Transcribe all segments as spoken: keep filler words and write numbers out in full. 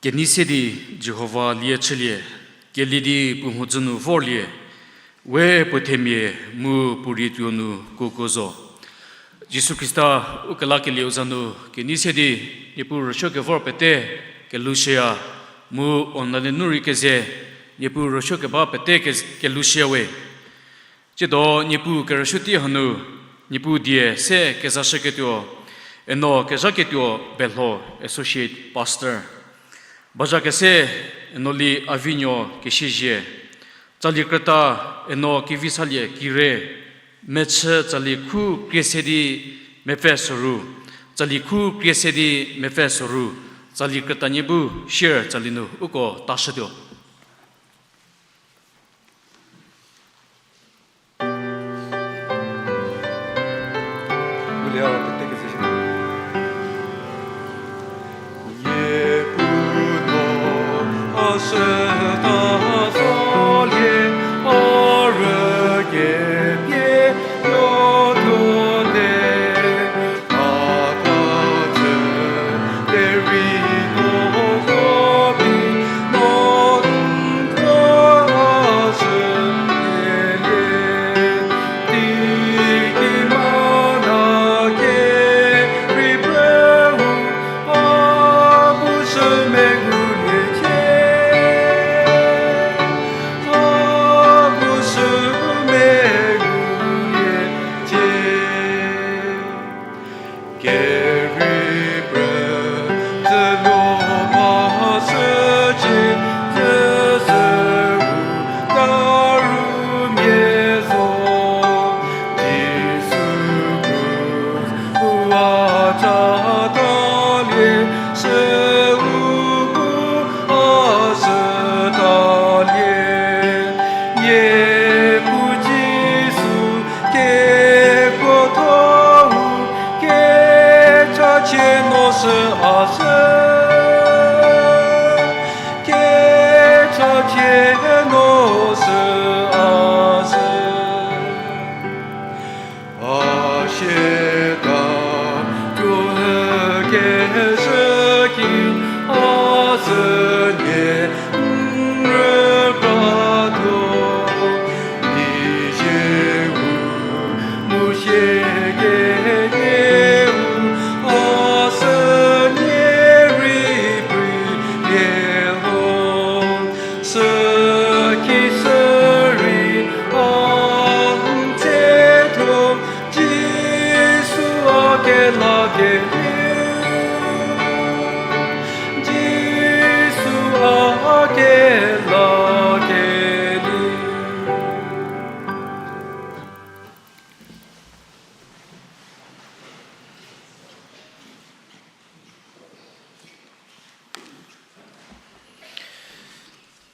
Kenei se di Jihova lie chülie, kelie di puo mhodzü nu vorlie, we puo themia mu puo rietuo nu kuokuo zo. Jisu Khrista ukelakelieu za nu kenei se di Niepuu rüsuo kevor pete kelushüya, mu online nu rei keze Niepuu rüsuo keba pete ke- kelushüya we. Tsiedo Niepuu kerüsuo tei hanu, Niepuu die se kezashüketuo, Eno Kezhaketuo Belho, Associate Pastor. Bazha kese Eno Lievinuo Kesiezie. Tsali krüta Eno Kevisalie Kire, mechü tsali khu krie se di mepfü soru, tsali khu krie se di mepfü soru, tsali krütanie bu sier tsali nu uko tashütuo.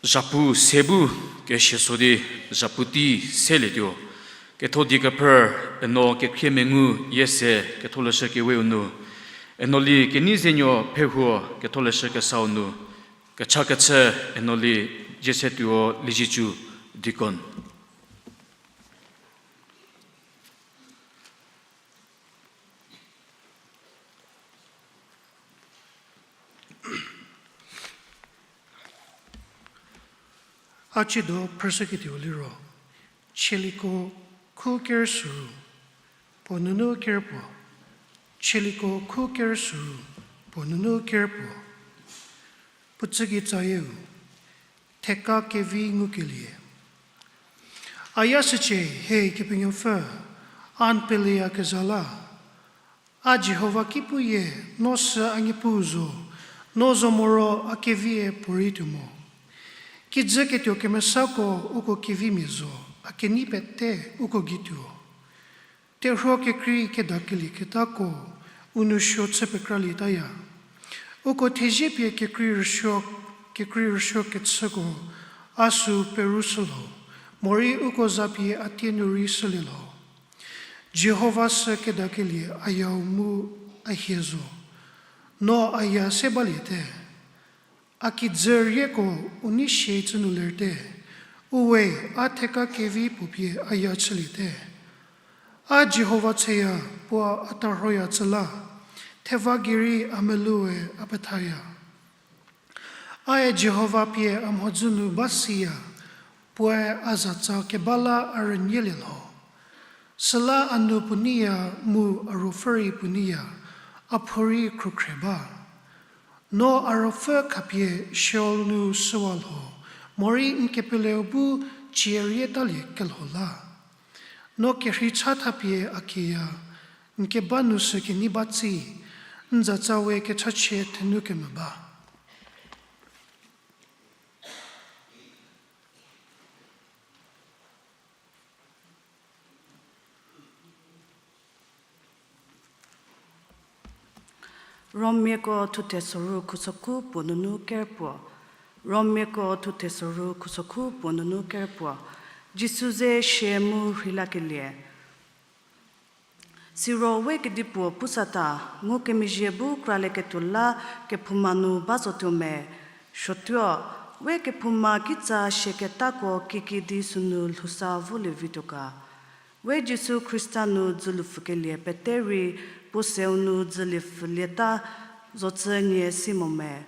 Zhapu se bu kesia so di zhapu tei selietuo. Ketho die kephrü, Eno Kekhrie Mengu Yiese Ketholeshü Keweu nu, Eno Lie Keneizenuo Phehuo Ketholeshü Kesau nu, kecha kechü Eno Lie Jiesetuo Liezietsu, deacon. A tsiedo phrüshüketuo liro, Chieliko khu ker soru, puo nunu ker puo. Chieliko khu ker soru, puo nunu ker puo. Puo tsügei tsayieu, theka kevi ngukelie. A yashücie, he Kepenuopfü, a n peleyakezha la. A Jihova ki puyie, no sü a Niepuu zo, no zo moro a kevie puorei tuo mo. Kijü ketuo kemesako uko kevimia zo, a kenei pete uko gei tuo. Terhuo kekrei kedakelieketako u nou suo chü pekralietaya. Uko thezie pie kekrei rüsuo, kekrei rüsuo kechüko a sü perushü lho, morei uko za pie a tie nu rei shülie lho. Jihova sü kedakelie ayau mu a hie zo. No aya se baliete. A kijü rieko u nei sie cü nu lerte. Uwe a theka kevi puo pie aya chüliete. A Jihova chüya, puo a tarhoya cü la, theva gei rei a melue a pethaya. Ae Jihova pie a mhodzü nu ba siya, puoe a zatsa keba la a rünyielie lho. Süla a nou puo neiya mu a ruopfü rei puo neiya, a pho rei khrükhre ba. No a ruopfü khapie Sheol nu shüwa lho, morei n kepeleu bu cie rietalie kelho la. No kerhei cha thapie a kieya, n keba nu sü kenei ba tsi, n zatsa we kechachie thenu kemvü ba. Romiako thuthe soru khusokhu puo nunu kerpuo. Romiako thuthe soru khusokhu puo nunu kerpuo. Jisu ze shie mu rheilakelie. Siro we kedipuo pusata, ngukemezhie bu kralieketuo la kephouma nu ba zotuo me, suotuo, we kephouma kitsa shieketako kikidi sünu lhousa volie vituo ga. We Jisu Khrista nu dzülupfükelie pete rei puo seu nu dzülie pfülieta zocü nie si mo me.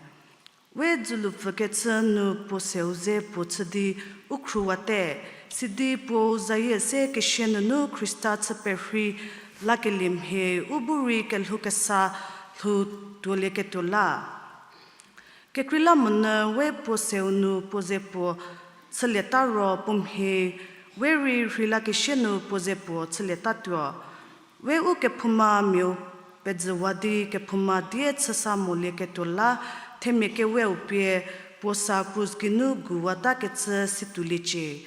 We dzülupfükechü nu puo seu ze puo chü di u khruwate, sidi puou zayie se kesia nunu Khrista chü perhei lakelie mhie u bu rei kelhou kesa lhou tuolieketuo la. Kekreilamonyü we puo seu nu puo ze puo chülieta ro puo mhie we rei rheilakesie nu puo ze puo chülietatuo. We u kephouma miau pezüwa di kephouma die chüsa molieketuo la themia keweu pie puo sa krus geinu guwatakecü situoliecie.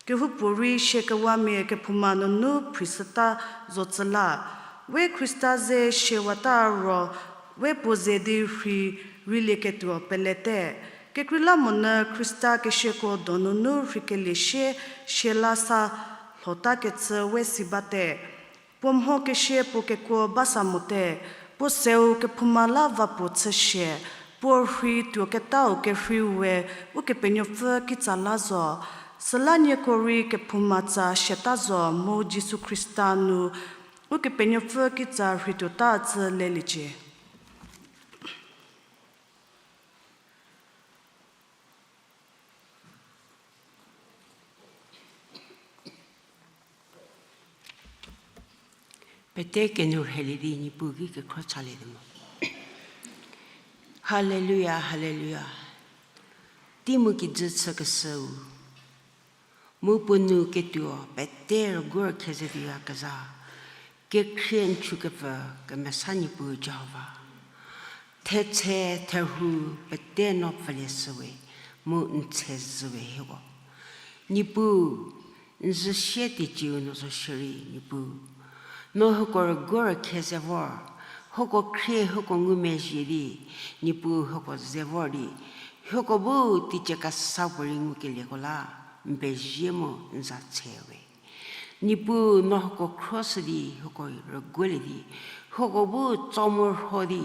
Kehoupuorei rei shiekewamia kephouma nunu phrishüta zocü la. We Khrista ze shiewata ro we puo ze di rhei reilieketuo pelete. Kekreilamonyü Khrista kesiako donunu rheikelie sie shie la sa lhotakecü we si bate. Puo mho kesia puo kekuo ba sa mote, puo seu kephouma la va puo chüshie, puo rhei tuoketau kerhei we Ukepenuopfü kitsa la zo, süla nieko rei kephouma tsa siata zo mu Jisu Khrista nu Ukepenuopfü kitsa rheituota tsü leliecie. Pete kenu rhelie di Niepuu ki kekhro chalietuo mo. Haleluya, haleluya. Tei mu kijü chükeshüu, mu puo nou ketuo pete rüguo rükhrie ze tuoyakezha, kekhrie n chükepfü kemesa Niepuu Jihova. Thetse therhu pete no pfülie shüwe, mu n tsezhüwe hieko. Niepuu, n zhü sie teicieu no zo shierei Niepuu, no hieko rüguo rükhrie ze vor, hieko khrie hieko ngumezhie di, Niepuu hieko ze vor di, hieko bu teicie kesa puorei ngukelieko la, n pezie mu n za tsewe. Niepuu no hieko khroshü di, hieko rüguolie di, hieko bu tso mu rho di,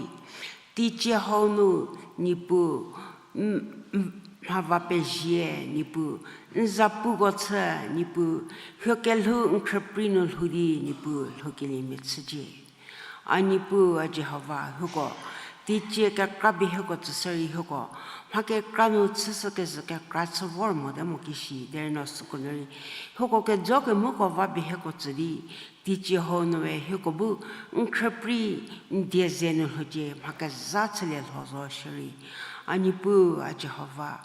teicie hau nu, Niepuu, mha va pezie, Niepuu, n zapuko chü, Niepuu, hie kelhou n khrüprei nu lhou di, Niepuu, lhoukeliemia chücie. A Niepuu, a Jihova, hieko teicie kekra pie hieko tsüshü rei hieko mha kekra nu chüshü kezhü kekra chü vor mote mo kishi, derei no süko nu rei hieko kejo kemoko va pie hieko tsü di, teicie hau nue hieko bu n khrüprei n die ze nu lhoucie, mha kezha chülie lho zo shierei. A Niepuu, a Jihova,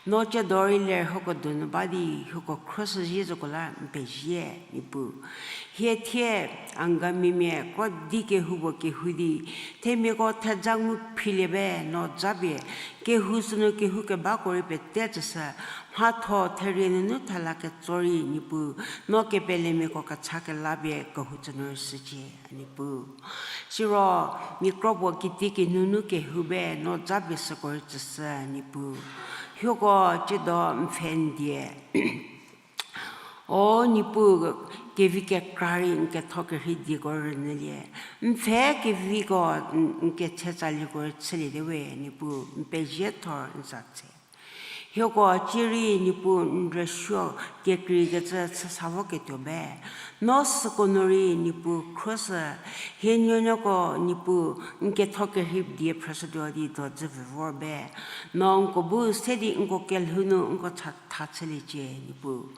no tsiedo rei ler hieko donu ba di, hieko khroshü zhie zoko la n pezie, Niepuu. Hie thie Angamimia krodi kehou puo kehou di, themiako theja ngu philie be no japie, kehou sünu kehou kebako rei pete tsüshü, mhatho therie nunu thela ketso rei Niepuu, no kepelemiako kecha kelapie kehou tsünu rei shücie, a Niepuu. Siro, mia kro puo kiti kinunu kehou be no japie süko rei tsüshü, Niepuu. Hieko tsiedo n pfhe n die O Niepuu, kevi kekra rei n ketho kerhei dieko rünyülie. N pfhe keviko n, n ketshe tsalieko rei chülie di we, Niepuu, n pezie thor n za tse. Hieko cierei Niepuu n rüsuo kekreikecü chüsa voketuo be. No süko nu rei Niepuu khruoshü, hie nuonuoko Niepuu n ketho kerhei die phrüshütuo di dodzü vü vor be. No nko bu se di nko kelhou nu nko tha, tha chüliecie Niepuu.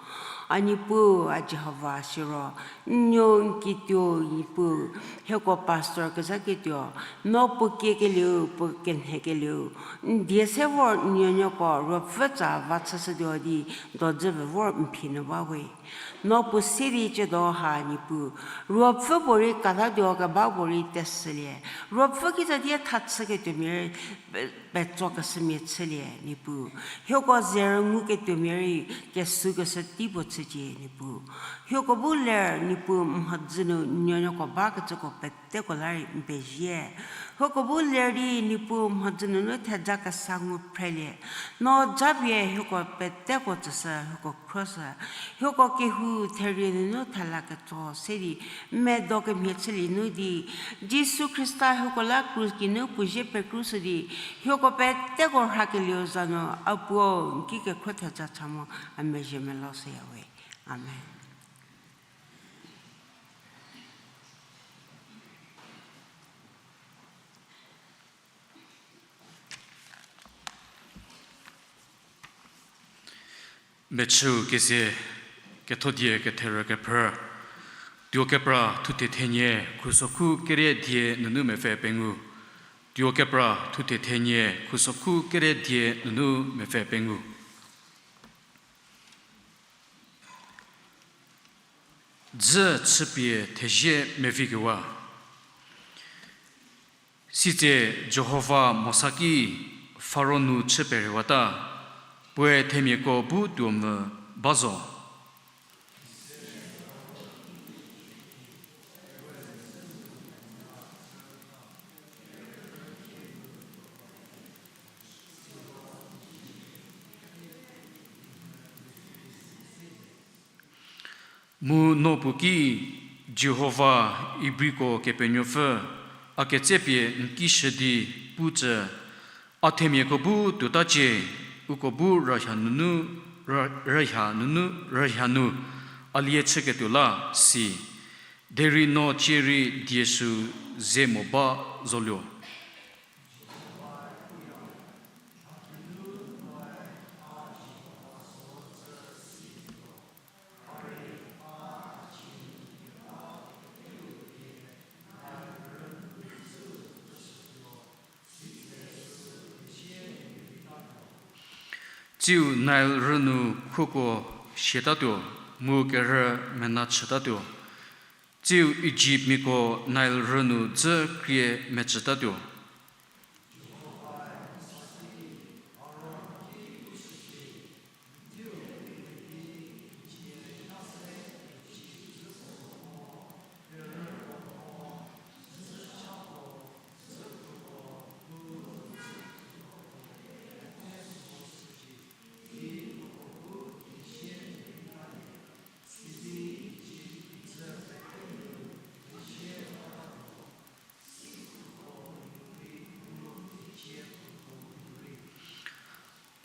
A Niepuu, a Jihova siro, n nuo n kituo Niepuu, hieko pastor kezhaketuo, no puo kiekelieu, puo kenhekelieu, n die se vor n nuonuoko ruopfü tsa va chüshütuo di dodzü vü vor n phi nu ba we. No puo se di ciedo ha Niepuu, ruopfü puorei katatuo keba puorei tesülie, ruopfü kitsa die tha chüketuomia rei pe, petsokeshümia chülie Niepuu. Hieko ze rünguketuomia rei kesükeshü tei puo chücie Niepuu. Hieko bu ler Niepuu mhodzü nu n nuonuoko bakecüko peteko la rei n pezie. Hieko bu ler di Niepuu mhodzü nunu theja kesa ngu phrelie. No japie hieko peteko tsüshü, hieko khruoshü. Hieko kehou therie nunu thela ketso se di n medo kemhie chülie nu di Jisu Khrista hieko la krus geinu puo zie pekrushü di hieko peteko rhakelieu za nu a Puo n ki kekhruo theja cha mu a mezhie melo shüya we. Amen. Mechüu kezie, kethodie ketherü kephrü. Tuokepra thuthe thenie khusokhu kerie die nunu mepfü pengou. Tuokepra thuthe thenie khusokhu kerie die nunu mepfü pengou. Dzü chüpie thezie mevikewa. Sitse Jihova Mosa ki Faro nu chü perhewata, puoe themiako bu tuo mvü ba zo. Mu no puo ki, Jihova, Ibriko Kepenuopfü, a ketsepie n ki shü di pu tsü, a themiako bu tuotacie, uko bu rüha nunu, rü-, rüha nunu, rüha nu a lie chüketuo la si, derei no cierei die sü ze mo ba zoluo. Tsiu Nile rü nu khuoko siatatuo, mu kerhü mena chütatuo. Tsiu Ijiptmiako Nile rü nu dzü krie mecütatuo.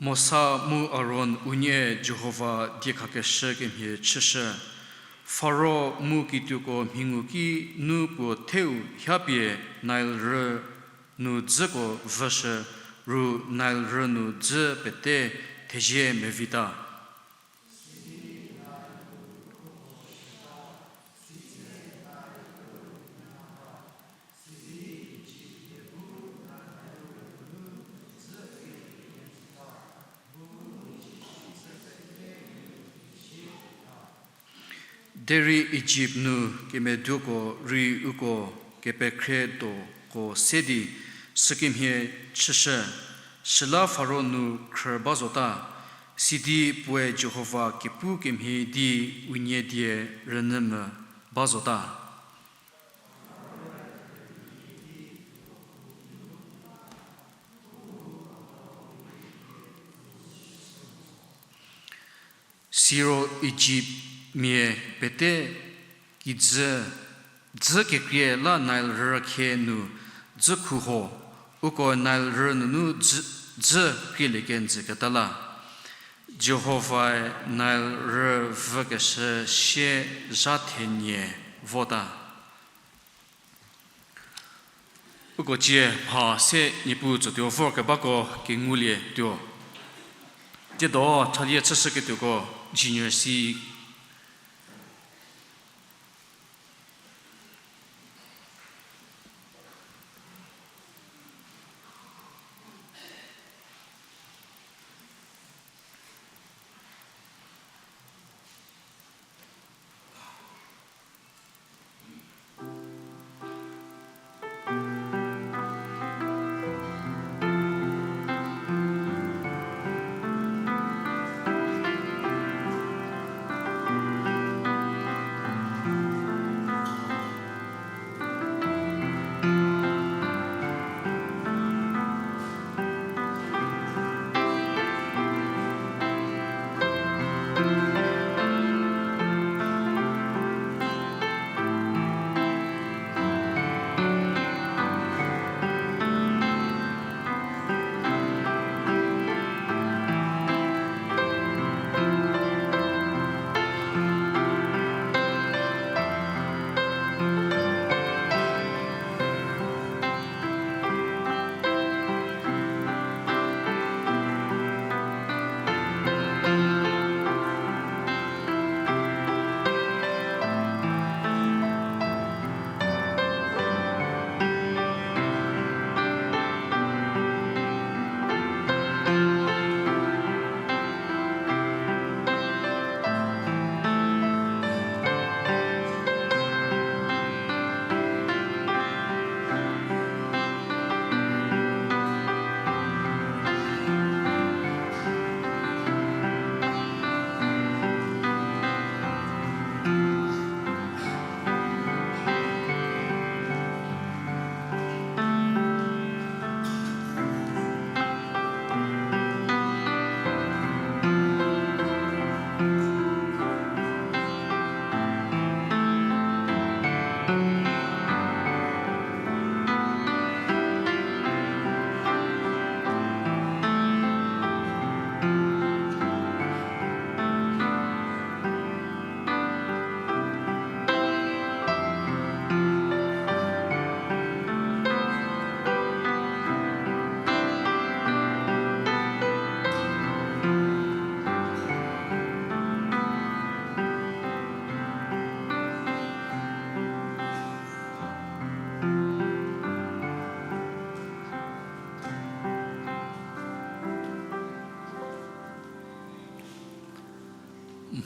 Mosa mu Aron unie Jihova diekhakeshü kemhie chüshü. Faro mu kituoko mhingu ki nu puo theu hiapie Nile rü nu dzüko vüshü, ru Nile rü nu dzü pete thezie mevita. Derei Ijipt nu kemeduoko rei uko kepekhrietoko se di sükemhie chüshü, süla Faro nu khrü ba zota, sidi puoe Jihova kepu kemhie di unie die rünyü mvü ba zota. Siro Ijiptmia pete kijü, dzü kekrie la Nile rükhie nu dzü khu ho, uko Nile rü nunu dzü, dzü krielie kenjü keta la. Jihovae Nile rüvükeshü sie zha thenie vota. Uko cie mha se Niepuu tsütuo vorkebako kengulie tuo. Tiedo chalie chüshüketuoko Junior C.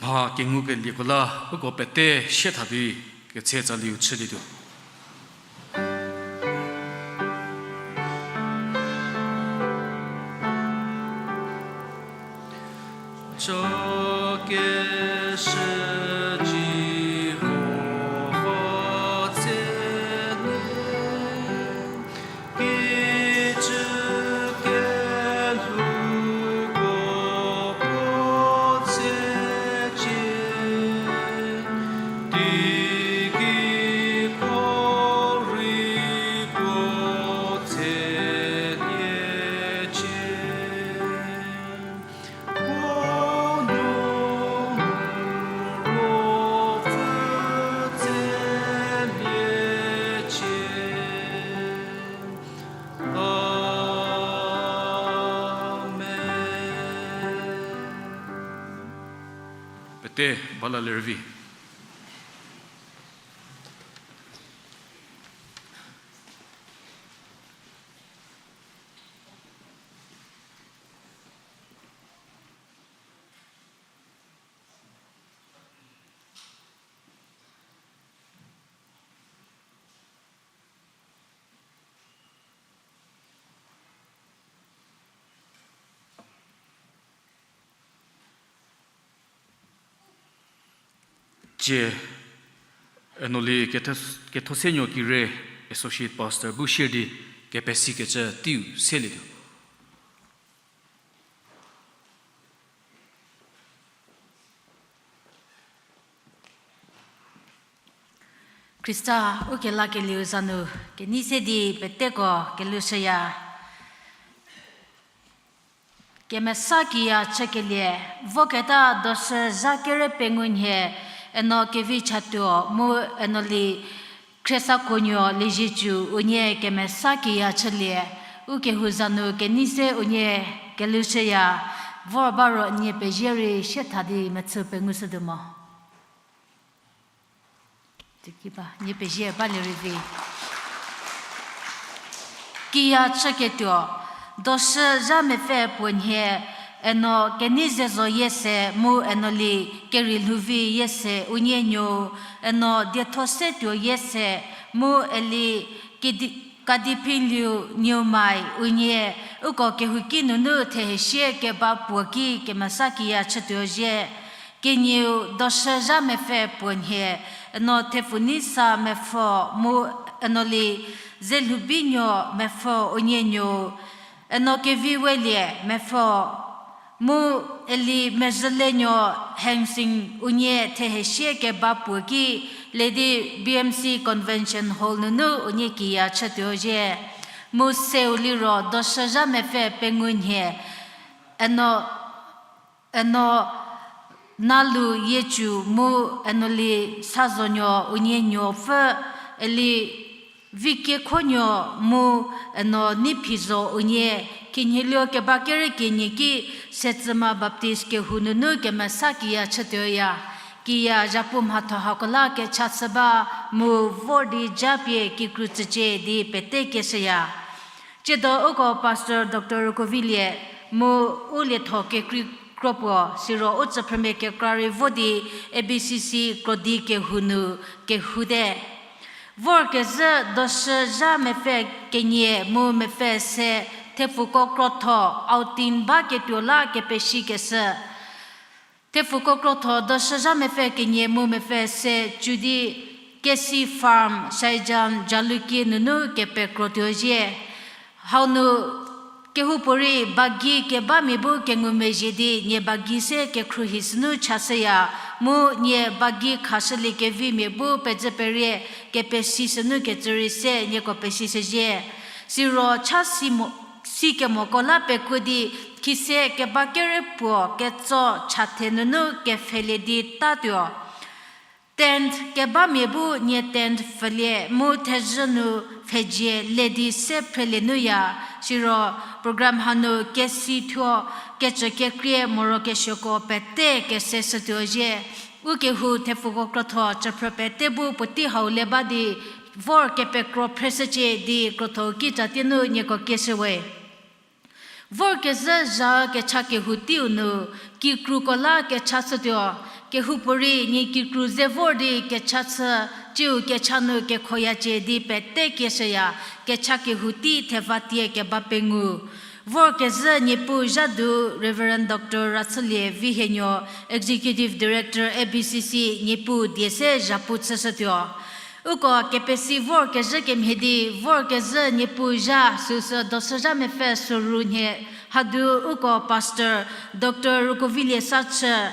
Mha kengukelieko la uko pete sie tha di ketse tsaliu chülietuo. Jokeshü Jihova tsenie, kijü kelhouko puo tsecie, teiki puo rei puo tseniecie. Pete bala lerüvi. Cie, Enoli Ketho-, Kethosenuo Kire, Associate Pastor bu shie di kepesikecü teiu selietuo. Khrista ukelakelieu za nu kenei se di peteko kelhoushüya. Kemesa kiya chükelie, voketa Doshü zha kere pengou nhie, Eno Kevi Chatuo mu Enoli Khriesakuonuo Liezietsu unie kemesa kiya chülie, u kehou za nu kenei se unie kelushüya, vor ba ro nie pezie rei sie tha di mechü pengushütuo mo. Tiki ba, nie pezie balie rei vi. Kiya chüketuo, Doshü zha mepfü puo nhie, Eno Keneizezo Yiese mu Enoli Kerilhouvi Yiese unie nuou, Eno Diethosetuo Yiese mu Eli Kedi-, Kadiphinliu Nuomai unie, uko kehouki nunu thehesie keba puo ki kemesa kiya chütuo zhie. Kenieu Doshü zha mepfü puo nhie, Eno Thepfuni Sa mepfü mu Enoli Zelhoubinuo mepfü unie nuou, Eno Kevi Welie mepfü mu Eli Mezhülenuo Hangsing unie thehesie keba puo ki Lady B M C Convention Hall nunu unie kiya chütuo zhie. Mu seu liro Doshü zha mepfü pengou nhie, Eno Eno Nalu Yiecü mu Enoli Sazonuo unie nuopfü, Eli Vikiekhonuo mu Eno Neiphizo unie, khinhieluo keba kere kenie ki Setsüma Baptist kehou nunu kemesa kiya chütuoya. Kiya zhapu mhatho hako la kecha chü ba mu vor di japie kikru tsücie di pete kieshüya. Tsiedo uko Pastor Doctor Rukovilie mu u lietho kekrei kro puo, siro u tsüphrümia kekra rei vo di A B C C krodi kehou nu kehoute. Vorkezhü Doshü zha mepfü kenie mu mepfü se thepfuko krotho outing baketuo la kepesikeshü. Thepfuko krotho Doshü zha mepfü kenie mu mepfü se cü di Kesi Farm, Sahijan, Jalukie nunu kepekrotuo zhie. Hau nu kehoupuorei bagi kebamia bu kengumezhie di nie bagi se kekhruohi sünu chashüya, mu nie bagi khashülie kevimia bu pezü perie kepesi sünu kecü rei se nieko pesishüzhie. Siro cha si mo, si kemoko la pekuo di khise keba kere puo ketso chathe nunu kepfhelie di tatuo. Tent kebamia bu nie tent pfülie mu thezhü nu pfhezie le di se phrelie nuya, siro program hanu kesi thuo kecü kekrie morokesuoko pete kese shütuo zhie. Ukehou thepfuko krotho chüphrü pete bu puotei hau le ba di vor kepekro phreshücie di krotho kicha tie nu nieko kieshüwe. Vorkezhü zha kecha kehou teiu nu, kikruko la kecha chütuo, kehoupuorei nie kikru ze vor di kecha chü, tsiu kecha nu kekhoyacie di pete kieshüya, kecha kehou tei theva tie keba pengou. Vorkezhü Niepuu zha du Reverend Doctor Rachülie Vihienuo, Executive Director A B C C, Niepuu die se zhapu chüshütuo. Uko kepesi vorkezhü kemhie di, vorkezhü Niepuu zha süsü Doshü zha mepfü soru nhie hadu uko Pastor Doctor Rukovilie Sachü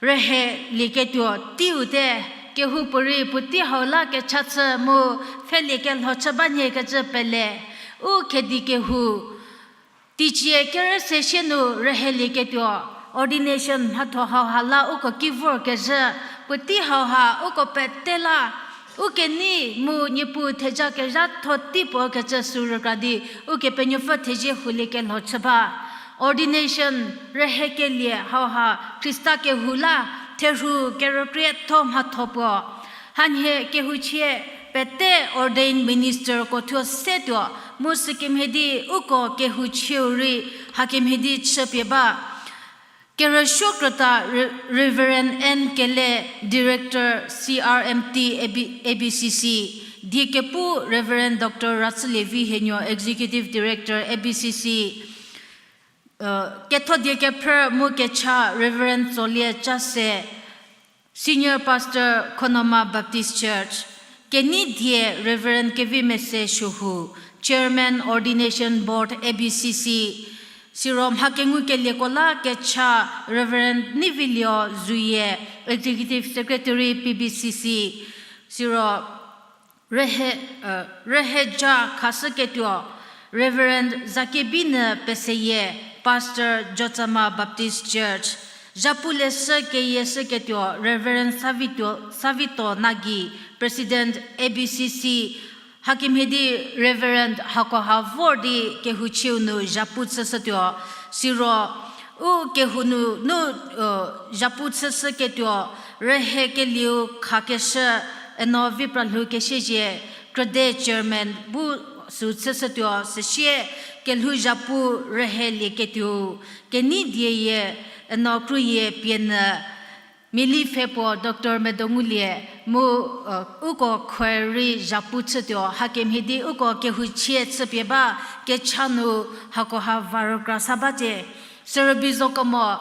rühelieketuo teiu te, kehoupuorei puotei hau la kecha chü mu pfheliekelho chü ba nhiekecü pele, u khedi kehou teicie kerü se sie nu rühelieketuo, ordination mhatho hauha la uko ki vorkezhü, puotei hauha uko pete la, u kenei mu Niepuu theja kezhatho tei puo kecü sü rükra di, Ukepenuopfü thezie huliekelho chü ba. Ordination rühekelie hauha Khrista kehou la therhu kerükrietho mhatho puo. Hanhie kehouchie pete ordained ministerko thuo setuo, mu sükemhie di uko kehouchieu rei hakemhie di chüpie ba. Kerüsuo krüta Re-, Reverend N Kele, Director C R M T A B, A B C C, diekepu Reverend Doctor Rachülie Vihienuo, Executive Director A B C C, ketho diekephrü mu kecha Reverend Tsolie Chase, Senior Pastor Khonoma Baptist Church, kenei die Reverend Kevimese Suhu, Chairman Ordination Board A B C C, siro mha kengukelieko la kecha Reverend Nivilio Zuyie, Executive Secretary P B C C, siro rühe, rüheja khashüketuo Reverend Zakebine Peseyie, Pastor Jotsama Baptist Church, zhapu leshü keyieshüketuo Reverend Savituo, Savito Nagi, President A B C C, hakemhie di Reverend hakoha vor di kehouchieu nu zhapu chüshütuo, siro u kehou nunu zhapu chüshüketuo rühekelieu khakeshü Eno Vipralhou Kesiezie, krüde chairman bu sü chüshütuo, süsie kelhou zhapu rühelieketuo kenei dieyie Eno Kruyie Pienyü, Mili pfhe puo Doctor Medongulie mu uko khuo rei zhapu chütuo, hakemhie di uko kehouchie chüpie ba kecha nu hakoha va rükra sa bacie. Sürübei zo kemo,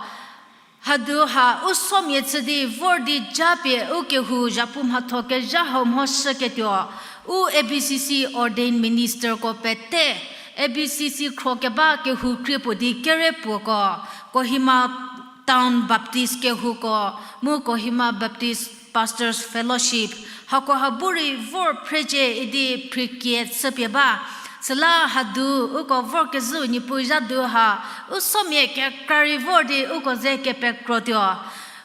hadu ha u somia chü di vor di japie u kehou zhapu mhatho kezha hau mhoshüketuo, u A B C C ordained ministerko pete, A B C C khro keba kehou krie puo di kere puoko, Kohima Town Baptist kehouko, mu Kohima Baptist Pastors Fellowship, hakoha bu rei vor phrecie idi phrikie chüpie ba. Süla hadu uko vorkezhüu Niepuu zha du ha, u somia kekra rei vor di uko ze kepekrotuo.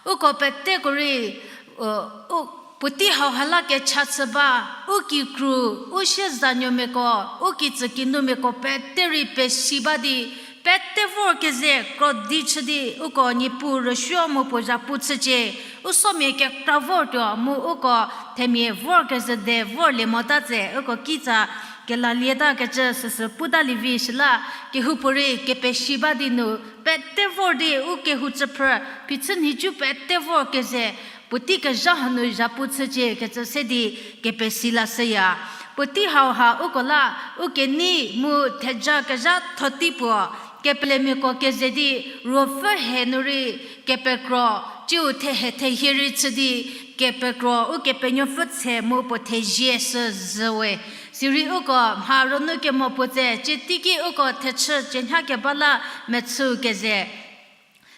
Uko peteko rei, u, u, puotei hauha la kecha chü ba, u kikru, u siezanuomiako, u kitsükinumiako pete rei pesi ba di, pete vor keze krodi chü di uko Niepuu rüsuo mu puo zhapu chücie, u somia kekra vortuo mu uko themia vor kezhü de vorlie mota tse uko kitsa kelalieta kecü süsü puta lievi süla kehoupuorei kepesi ba di nu pete vor di u kehou tsüphrü phichü nhicu pete vor keze puotei kezha hanu zhapu chücie kecü se di kepesi lashüya. Puotei hauha uko la u kenei mu theja kezha thotei puo kepelemiako keze di ruopfü he nu rei kepekro, ciu thehe thehie rei chü di kepekro Ukepenuopfü tshe mu puo thezie shü zhüwe. Sirei uko mha rünu kemo puo tse cieteiki uko thechü cienha keba la mechü keze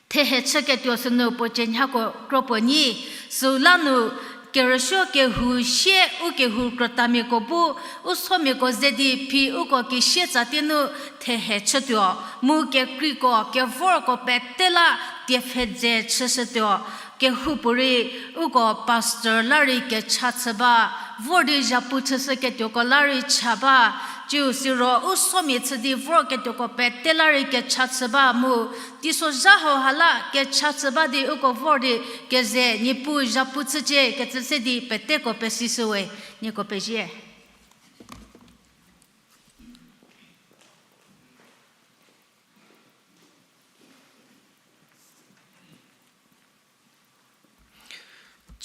thehe chüketuo sünu puo cienhako kro puo nyi, süu la nu kerüsuo kehou sie u kehou krütamiako bu u somiako ze di phi uko kesie tsatie nu thehe chütuo, mu kekreiko kevorko pete la tiepfhe dze chüshütuo. Kehoupuorei uko pastor la rei kecha chü ba, vor di zhapu chüshüketuoko la rei cha ba, ciu siro u somia chü di vorketuoko pete la rei kecha chü ba mu, teisozha hauha la kecha chü ba di uko vor di keze Niepuu zhapu chücie kecü se di peteko pesishüwe. Nieko pezie.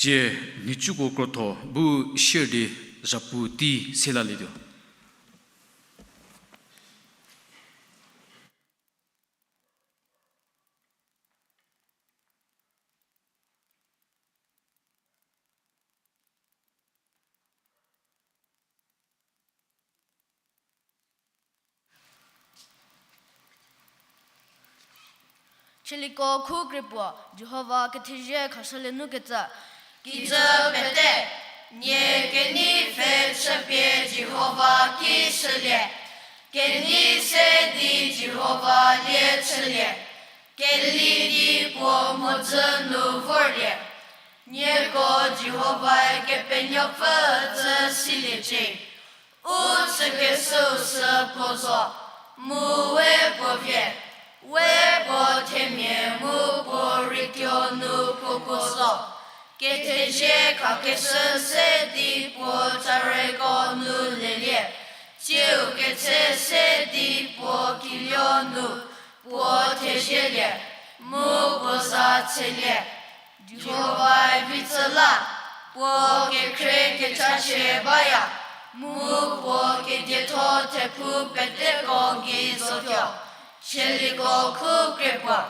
Tsie nhicuko krotho bu share di zhapu tei se lalietuo. Chieliko khu krie puo, Jihova kethezie khashülie nu kecü. Kijü pete, nie kenei pfhe chüpie Jihova ki shülie, kenei se di Jihova lie chülie, keli di puo mhodzü nu vorlie. Nieko Jihovae Kepenuopfü ücü siliecie. U chükeshüu sü puo zo, mu we puo vie, we puo themia mu puo rituo nu puo kuo zo. Kethezie khakeshü se di puo tareko nu lelie, tsiu ketse se di puo kiluo nu puo thezielie, mu puo za tselie. Jihovae vi tsü la, puo kekhrie kechachie baya, mu puo kedietho thephu peteko gei zotuo. Chieliko khu krie puo.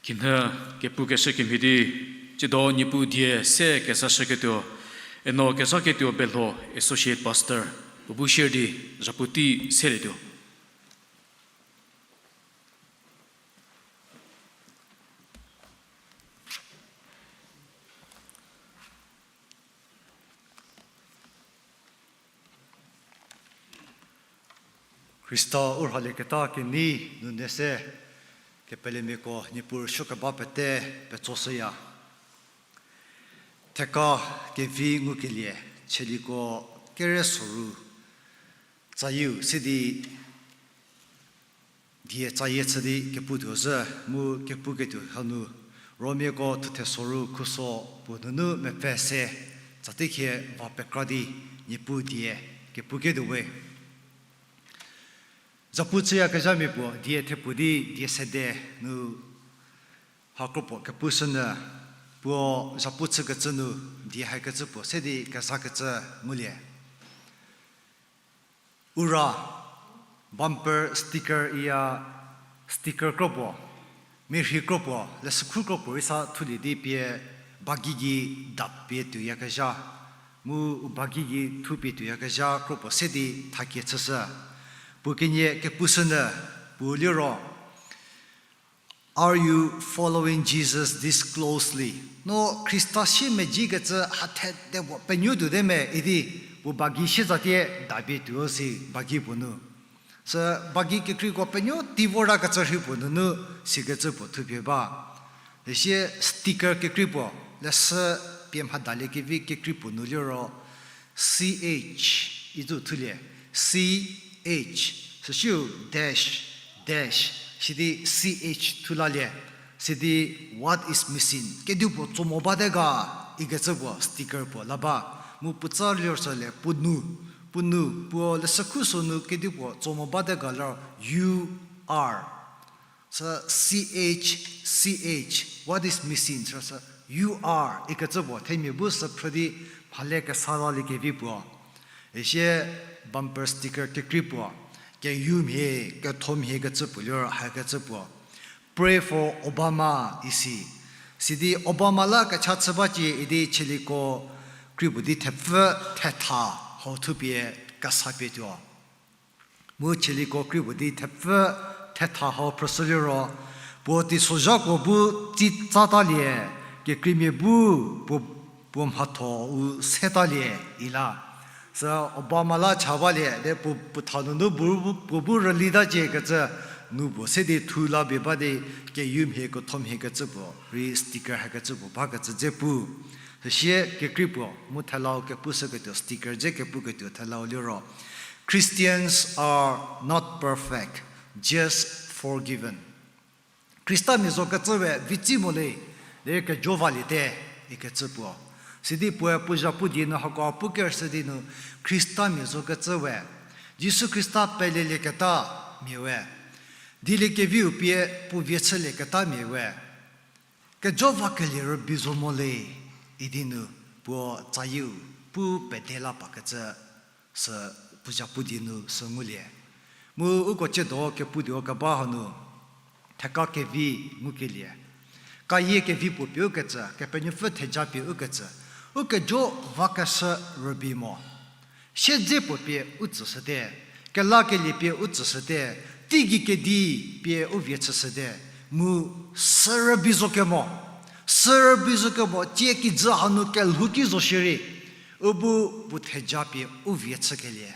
Kinhü kepukeshü kemhie di, tsiedo Niepuu die se kezashüketuo, eno kezhaketuo Belho Associate Pastor, puo bu share di zhapu tei selietuo. Khrista u rhalieketa kenei nunu se kepelemiako Niepuu rüsuokeba pete petsoshüya. Theka kevi ngukelie, Tsaliko kere soru, tsayieu sidi die tsayie chü di kepu tuo zhü, mu kepuketuo hanu, Romiako thuthe soru khuso puo nunu mepfü se, tsatekhie va pekra di Niepuu die kepuketuo we. Zhapu chüyakezhamia puo die thepu di die sede nu ha kropuo kepushünyü, puo zhapu chükecü nu die haikecü puo se di kezhakecü ngulie. Ura, bumper sticker iya, sticker kropuo, mirhi kropuo, leshükhu kropuo rei sa thulie di pie bagi gei dap pie tuoyakezha, mu u bagi gei thupie tuoyakezha kropuo se di thakie chüshü. Puo kenie kepushünyü, puo liro, Are you following Jesus this closely? No Khrista siemedzikecü hathede puo penuo tuote me idi, puo bagi siezatie dapie tuo si bagi puo nu. Sü bagi kekreiko penuo tei vorakecü rhei puo nunu sikecü puo thupie ba. Süsie sticker kekrei puo, leshü pie mhadalie kevi kekrei puo nu liro, C H, izu thulie, C H, süsiu dash, dash, sidi C H thulalie, sidi what is missing, kedipuo tso mo bate ga, ikecü puo sticker puo la ba, mu puotsa liro sülie, puo nu, puo nu, puo leshükhu sünu kedipuo tso mo bate ga liro, you are. Sü C H, C H, what is missing? Süsü you are ikecü puo themia bu sü phrü di mhale kesa lalie kevi puo. Isie bumper sticker kekrei puo, keyumhie, kethomhie kecü puo liro hakecü puo, Pray for Obama isi. Sidi Obama la kecha chü bacie idi Tsaliko kreipuo di thepfü thetha hau thupie kesa pie tuo. Mu Tsaliko kreipuo di thepfü thetha hau phrüshü liro, puo teisozhako bu tsitsatalie, kekreimia bu puo, puo mhatho-u setalie ila. Sü Obama la cha balie, de puo, puo tha nunu bu, puo bu rülitacie kecü, nu puo se di thu la pie ba di, keyumhie kethomhie kecü puo, rei sticker hakecü puo bakecü dze pu. Süsie kekrei puo, mu thelau kepushüketuo, sticker dze kepuketuo thelau liro, Christians are not perfect, just forgiven. Khristamia zokecü we vitsi mo le, derei kejo valiete, ikecü puo. Sidi puoe puo zhapu die nu hako pu kerüshü di nu, Khristamia zokecü we, Jisu Khrista pelelieketa mia we, dieliekeviu pie puo vie chülieketamia we, kejo vakelie rübei zo mo le, idi nu puo tsayieu pu pede la pakecü sü puo zhapu die nu sü ngulie. Mu uko tsiedo kepu tuo keba hanu, theka kevi ngukelie, kayie kevi puo pie ukecü, Kepenuopfü theja pie ukecü, ukejo vakeshü rübei mo. Siedze puo pie u tsüshüte, kelakelie pie u tsüshüte, teigei kedi pie u vie chüshüte, mu sü rübei zo kemo, sü rübei zo kemo, tsie kijü hanu kelhou ki zo shierei, u bu puo theja pie u vie chükelie,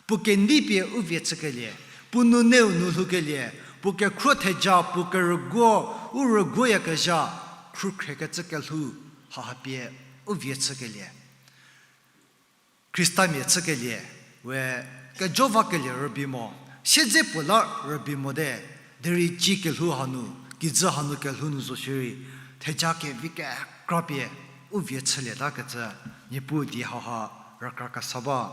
puo kendi pie u vie chükelie, puo nuneu nu lhoukelie, puo kekhruo theja, puo kerüguo, u rüguoyakezha, khrükhrekecü kelhou, haha pie u vie chükelie. Khristamia chükelie we kejo vakelie rübei mo, siedze puo la rübei mote, derei tsie kelhou hanu, kijü hanu kelhou nu zo shierei, theja kevi kekra pie u vie chülietakecü, Niepuu die hauha rükra kesa ba.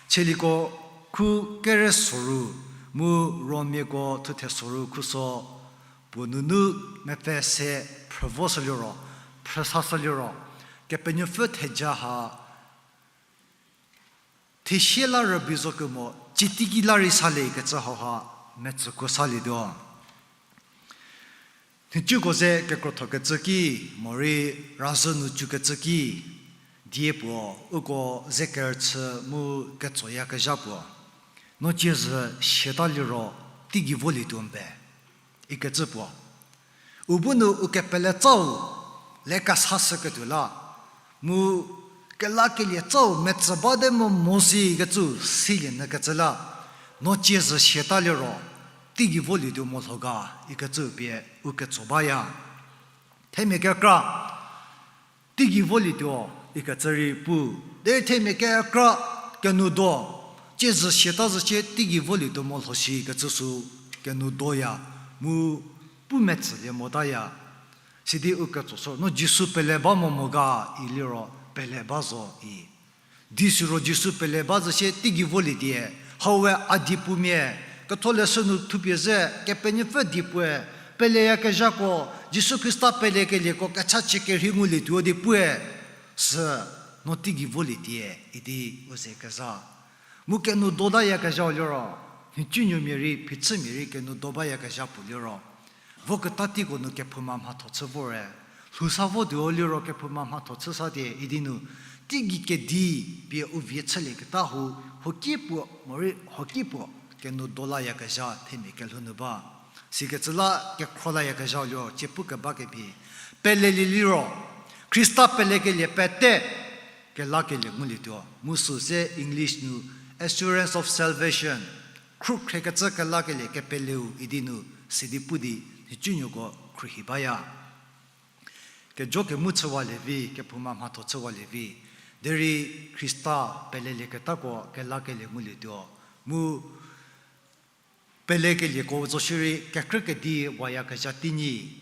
Tsaliko khu kere soru, mu Romiako thuthe soru khuso, puo nunu mepfü se phrü voshü liro, phrüsashü liro, Kepenuopfü theja ha, thesie la rübei zo kemo, tsie teiki la rei saliekecü hauha metsüko salietuo. Nhicuko ze kekrothokecü ki, morei razhü nu cükecü ki, die puo uko ze kerüchü mu ketsoyakezha puo, no tsiezhü siata liro teigei volietuo mbe, ikecü puo. U bu nu u kepeletsau le kesashüketuo la, mu kelakelie tsau metsü bate mo mo si kecü silie nyükecü la, No cie zü siata liro, teigei volietuo mo lho ga, ikecü pie u ketso baya. Themia kekra, teigei volietuo, ikecü rei pu. Derei themia kekra, kenou do, cie zü siata zü sie teigei volietuo mo lho shi ikecü sü kenou doya, mu pu metsülie motaya. Sidi u ketso sü, no Jisu pele ba mo mo ga, iliro pele ba zo i. Di siro Jisu pele ba zü sie teigei volietie, hauwe a diepumia, ketholeshü nu thupie ze, Kepenuopfü diepuoe, peleyakezhako, Jisu Khrista pelekelieko kechachie kerhei ngulietuo di puoe, sü, no teigei volietie, idi u ze kezha. Mu kenou dotayakezhau liro, nhicunuomia rei, phichümia rei kenou do bayakezha puo liro, voketa teiko nu kephouma mhatho chü vor re, lhou sa votuo liro kephouma mhatho chü sa tie idi nu, teigei kedi pie u vie chülieketa hu, hoki puo, morei hoki puo, kenou dolayakezha themia kelhou nu ba. Sikecü la kekhro layakezhau liro, cie pu keba kemhie. Pelelie liro, Khrista pelekelie pete, kelakelie ngulietuo. Mu sü se English nu, assurance of salvation. Khrukhrekecü kelakelie kepeleu idi nu, sidi pu di, nhicunuoko khruohi baya. Kejo kemu chüwalie vi, kephouma mhatho chüwalie vi. Derei Khrista pelelieketako kelakelie ngulietuo. Mu pelekelieko zo shierei kekrü kedi wayakezha teinyi,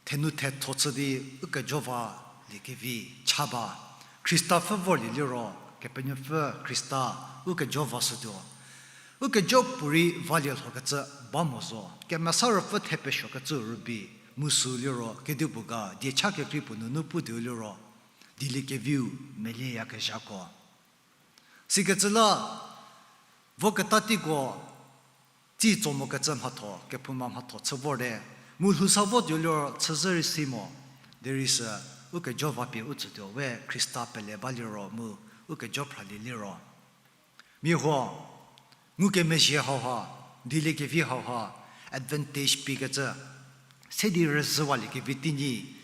thenou thetho chü di ukejo valiekevi cha ba. Khrista pfhü vorlie liro, Kepenuopfü Khrista ukejo vashütuo. Ukejo puorei valie lhokecü ba mo zo. Kemesa Ruopfü thepesuokecü rübei, mu sü liro kedipuo ga, diecha kekrei puo nunu putuo liro, dieliekeviu melieyakezhako. Sikecü la, voketa teiko, tsi tso mokecü mhatho, kephouma mhatho chü vorte, mu lhou sa votuo liro chüzhü rei si mo, derei sü, ukejo va pie u tsütuo we Khrista pele ba liro mu, ukejo phralie liro. Mia huo, ngukemezhie hauha, dieliekevi hauha, advantage piekecü, se di rüzhüwaliekevi teinyi,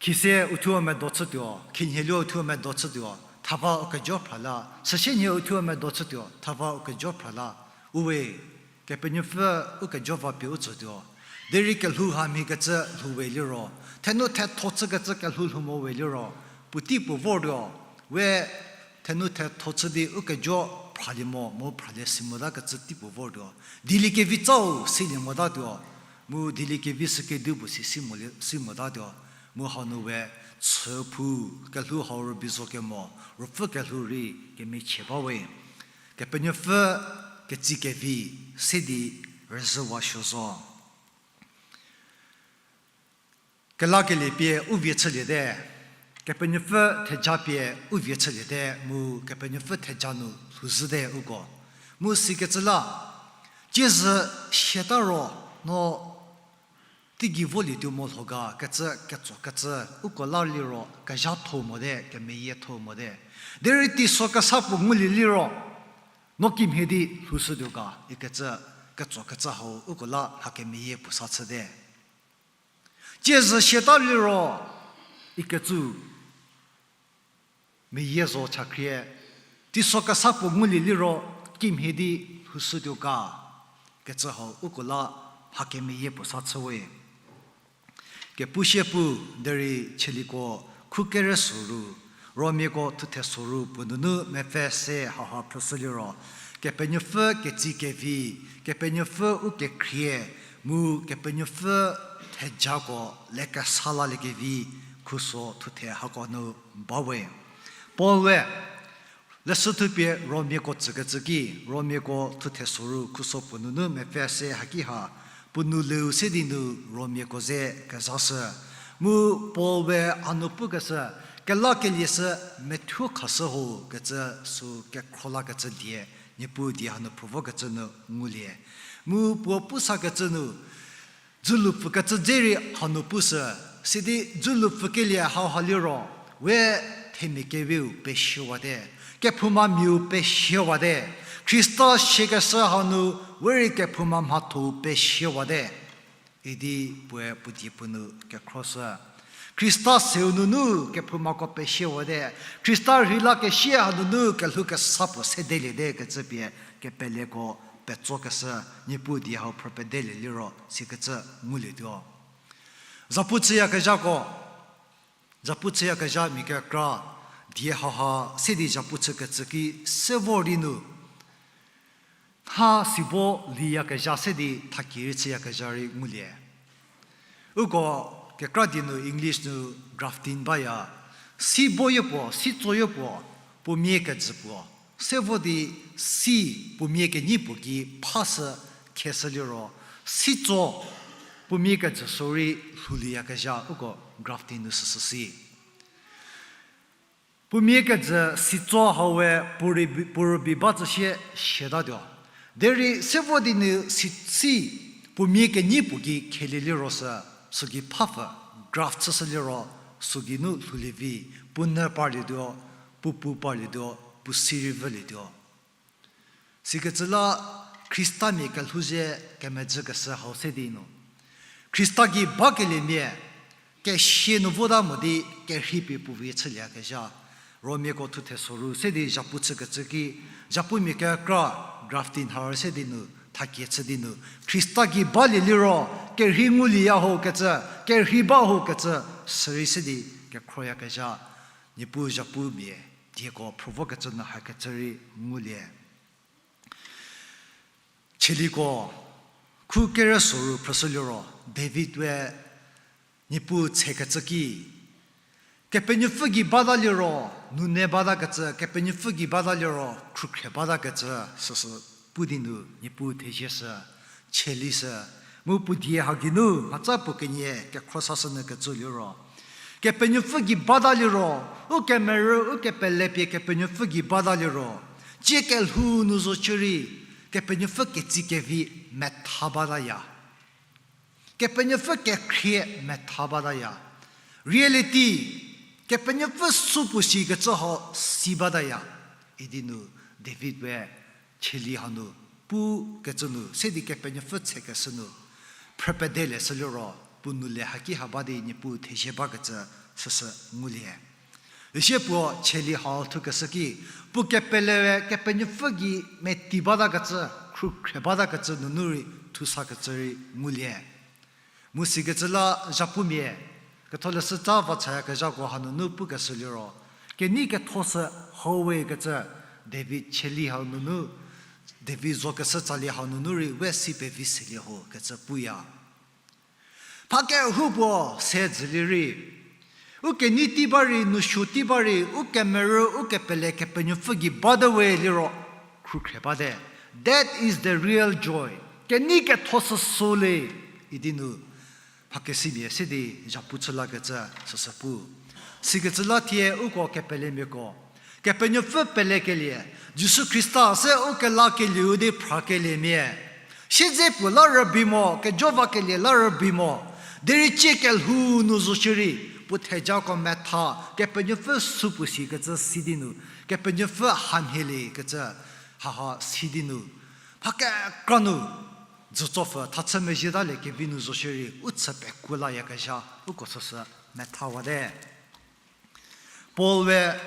khise uthuo medo chütuo, khinhielie uthuo medo chütuo, thava ukejo phra la, süsienhie uthuo medo chütuo, thava ukejo phra la, uwe, Kepenuopfü ukejo va pie u tsütuo. Derei kelhou hamhiekecü lhou we liro, thenou thetho chükecü kelhou lhou mo we liro, puotei puo vortuo, we thenou thetho chü di ukejo phralie mo, mu phralie si motakecü tei puo vortuo. Dieliekevi tsau silie motatuo, mu dieliekevi sü kedipuo si si molie, si motatuo, mu hanu we chü phu kelhou hau rübei zo kemo, Ruopfü kelhou rei kemichie ba we. Kepenuopfü ketsi kevi se di rüzhüwasuo zo. Kelakelie pie u vie chüliete, Kepenuopfü theja pie u vie chüliete, mu Kepenuopfü theja nu lhouzhüte uko. Mu sikecü la, tsiezü siata ro no teigei volietuo mo lho ga kecü ketsokecü, uko la liro kezhatho mote, kemeyietho mote. Derei teiso kesa puo ngulie liro, no kimhie di lhoushütuo ga ikecü ketsokecü hau uko la mha kemeyie puo sa chüte. Tsiezü siata liro ikecü meyie zo chakhrie, teiso kesa puo ngulie liro kimhie di lhoushütuo ga kecü hau uko la mha kemeyie puo sa chüwe. Kepushie pu derei chieliko khu kere soru, Romiako thuthe soru puo nunu mepfü se hauha phrüshü liro, Kepenuopfü ketsi kevi, Kepenuopfü u kekhrie, mu Kepenuopfü thejako lekesa laliekevi khuso thuthe hako nu bawe. Paul we leshü thupie Romiako tsükecü ki, Romiako thuthe soru khuso puo nunu mepfü se haki ha, puo nou leu se di nu Romiako ze kezashü. Mu Paul we hanu pukeshü, kelakelie sü methuo khashü ho kecü sü kekhro lakecü die, Niepuu die hanu phrüvokecü nu ngulie. Mu puo pusakecü nu, dzülu pfükecü dze rei hanu pushü, sidi dzülu pfükelie hauha liro, we themia keviu pesiewate, kephoumamiau pesiewate, Khrista siekeshü hanu we rei kephouma mhatho-u pesiewate, idi puoe puo die puo nu kekhroshü. Khrista seu nunu kephoumako pesiewate, Khrista rhei lakesie hanunu kelhou kesa puo sedeliete kecü pie kepeleko petsokeshü, Niepuu die hau phrü pedelie liro sikecü ngulietuo. Zapu chüyakezhako, zapu chüyakezha mia kekra, die hauha se di zapu chükecü ki se vor di nu, nha sibo liyakezha se di thakie rei chüyakezha rei ngulie. Uko kekra die nu English nu grafting baya, si boyopuo, si tsoyopuo, puo mia kejü puo. Se vo di si puo mia kenyi puo ki phashü kheshü liro, si tso puo mia kejü sü rei lhouliyakezha uko grafting nu süsü si. Puo mia kejü si tso hau we puo rübi, puo rübi ba tsü sie siatatuo. Derei se vo di nu si, si puo mia kenyi puo ki khelie liro sü, sü gei phapfü, graft chüshü liro, sü gei nu lhoulie vi, puo nyü parlietuo, puo pu parlietuo, puo si rei vülietuo. Sikecü la Khristamia kelhou ze kemedzükeshü hau se di nu, Khrista gei bakeliemia, kesia nu vota mo di kerhei pie puo vie chülieyakezha. Romiako thuthe soru se di zapu chükecü ki, zapumia kekra grafting har se di nu, thakie chü di nu, Khrista gei balie liro, kerhei ngulieya ho kecü, kerhei ba ho kecü, sürei se di kekhroyakezha, Niepuu zapumia dieko phrü vokecü nu hakecü rei ngulie. Chieliko, khu kere soru phrüshü liro, David we Niepuu tsekecü ki, Kepenuopfü gei bata liro, nune batakecü, Kepenuopfü gei bata liro, khrükhrie batakecü, süsü pu di nu Niepuu thezieshü, chieli shü, mu puo die ha geinu mhatsa puo kenie kekhro sashü nyü kecü liro, Kepenuopfü gei bata liro, u kemerü, u kepele pie Kepenuopfü gei bata liro, tsie kelhou nu zo shierei, Kepenuopfü ketsi kevi metha bataya. Kepenuopfü kekhrie metha bataya. Reality, Kepenuopfü sü puo sikecü hau si bataya. Idi nu David we chieli hanu pu kecü nu, se di Kepenuopfü tsekeshü nu, phrü pedelie shü liro, puo nu le haki ha ba di Niepuu thezie bakecü süsü ngulie. Üsie puo chieli hau thukeshü ki, puo kepele we Kepenuopfü gei meti batakecü, khrükhrie batakecü nunu rei thusakecü rei ngulie. Mu sikecü la zapumia, ketholeshütsa vachayakezhako hanunu pukeshü liro, kenei ketho sü hau we kecü, David chieli hau nunu, David zokeshü tsali hau nunu rei we si pevi selie ho kecü puya. Pha kehoupuo se dzülie rei, u kenei tei ba rei, nousuo tei ba rei, u kemerü, u kepele Kepenuopfü gei bate we liro, khrükhrie bate. That is the real joy. Kenei ketho süsü le, idi nu, mhakesimia se di zapu chü lakecü süsü pu. Sikecü la thie uko kepelemiako, Kepenuopfü pelekelie, Jisu Khrista se u kelakelieu di phrakeliemia, siedze puo la rübei mo, kejo vakelie la rübei mo, derei tsie kelhou nu zo shierei, puo thejako metha, Kepenuopfü sü puo sikecü si di nu, Kepenuopfü hamhielie kecü, haha si di nu, mha kekra nu, dzütsopfü thachü mezhie talie kevi nu zo shierei, u chü pekuo layakezha, uko süsü methawate. Paul we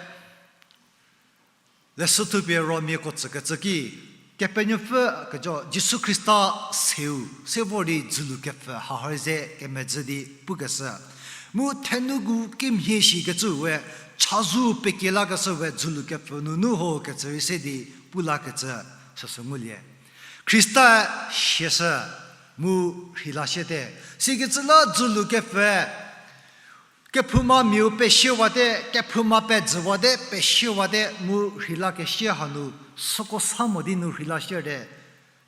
leshü thupie Romiako tsükecü ki, Kepenuopfü kejo Jisu Khrista seu, se vor di dzülu kepfü haha rei ze kemedzü di pukeshü. Mu thenugu kimhie shikecü we, chazou pekie lakeshü we dzülu kepfü nunu ho kecü rei se di pu lakecü süsü ngulie. Khrista siashü mu rheila siate. Sikecü la dzülu kepfü kephoumamiau pesiewate, kephouma pejüwate, pesiewate mu rheilakesie hanu, süko sa mo di nu rheila siate,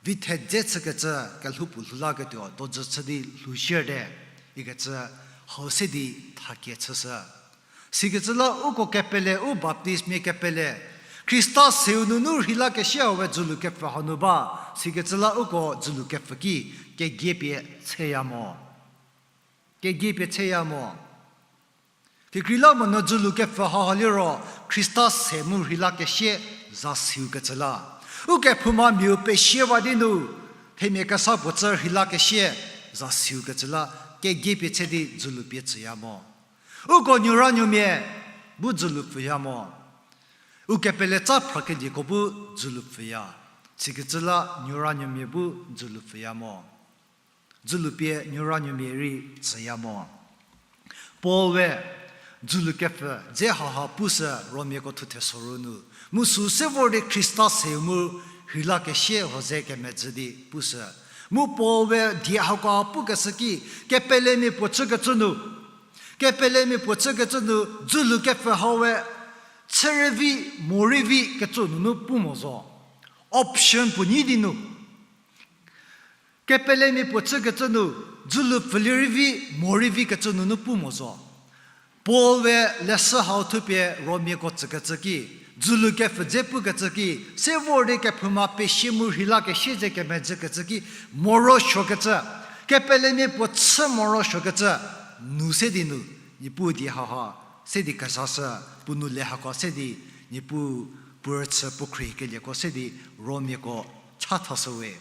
vi thedze chükecü kelhou puo lhou laketuo dojü chü di lhou siate, ikecü hau se di thakie chüshü. Sikecü la uko kepele, u baptistmia kepele, Khrista seu nunu rheilakesie we dzülu kepfü hanu ba, sikecü la uko dzülu kepfü ki kegie pie tseya mo. Kegie pie tseya mo. Kekreilamonyü dzülu kepfü haha liro, Khrista se mu rheilakesie za siukecü la. Ukephoumamiau pesiewa di nu, themia kesa puo tsü rheilakesie za siukecü la, kegie pie tse di dzülu pie tsüya mo. Uko nuoranuomia bu dzülu pfüya mo. Ukepeletsa phrakelieko bu dzülu pfüya. Sikecü la nuoranuomia bu dzülu pfüya mo. Dzülu pie nuoranuomia rei tsüya mo. Paul we dzülu kepfü dze hauha pushü Romiako thuthe soru nu. Mu sü se vor di Khrista seu mu rheilakeshie huo ze kemedzü di pushü. Mu Paul we die hako pukeshü ki, kepelemia puo chükecü nu, kepelemia puo chükecü nu dzülu kepfü hau we chü rei vi, morei vi kecü nunu pu mo zo. Option puo nyi di nu. Kepelemia puo chükecü nu, dzülu pfülie rei vi, morei vi kecü nunu pu mo zo. Paul we leshü hau thupie Romiako tsükecü ki, dzülu kepfü dze pukecü ki, se vor di kephouma pesie mu rheilakeshie ze kemedzükecü ki, morosuokecü, kepelemia puo chü morosuokecü, nu se di nu, Niepuu die hauha se di kezashü, puo nou le hako se di, Niepuu puo rüchü puo khriekelieko se di, Romiako chathashü we.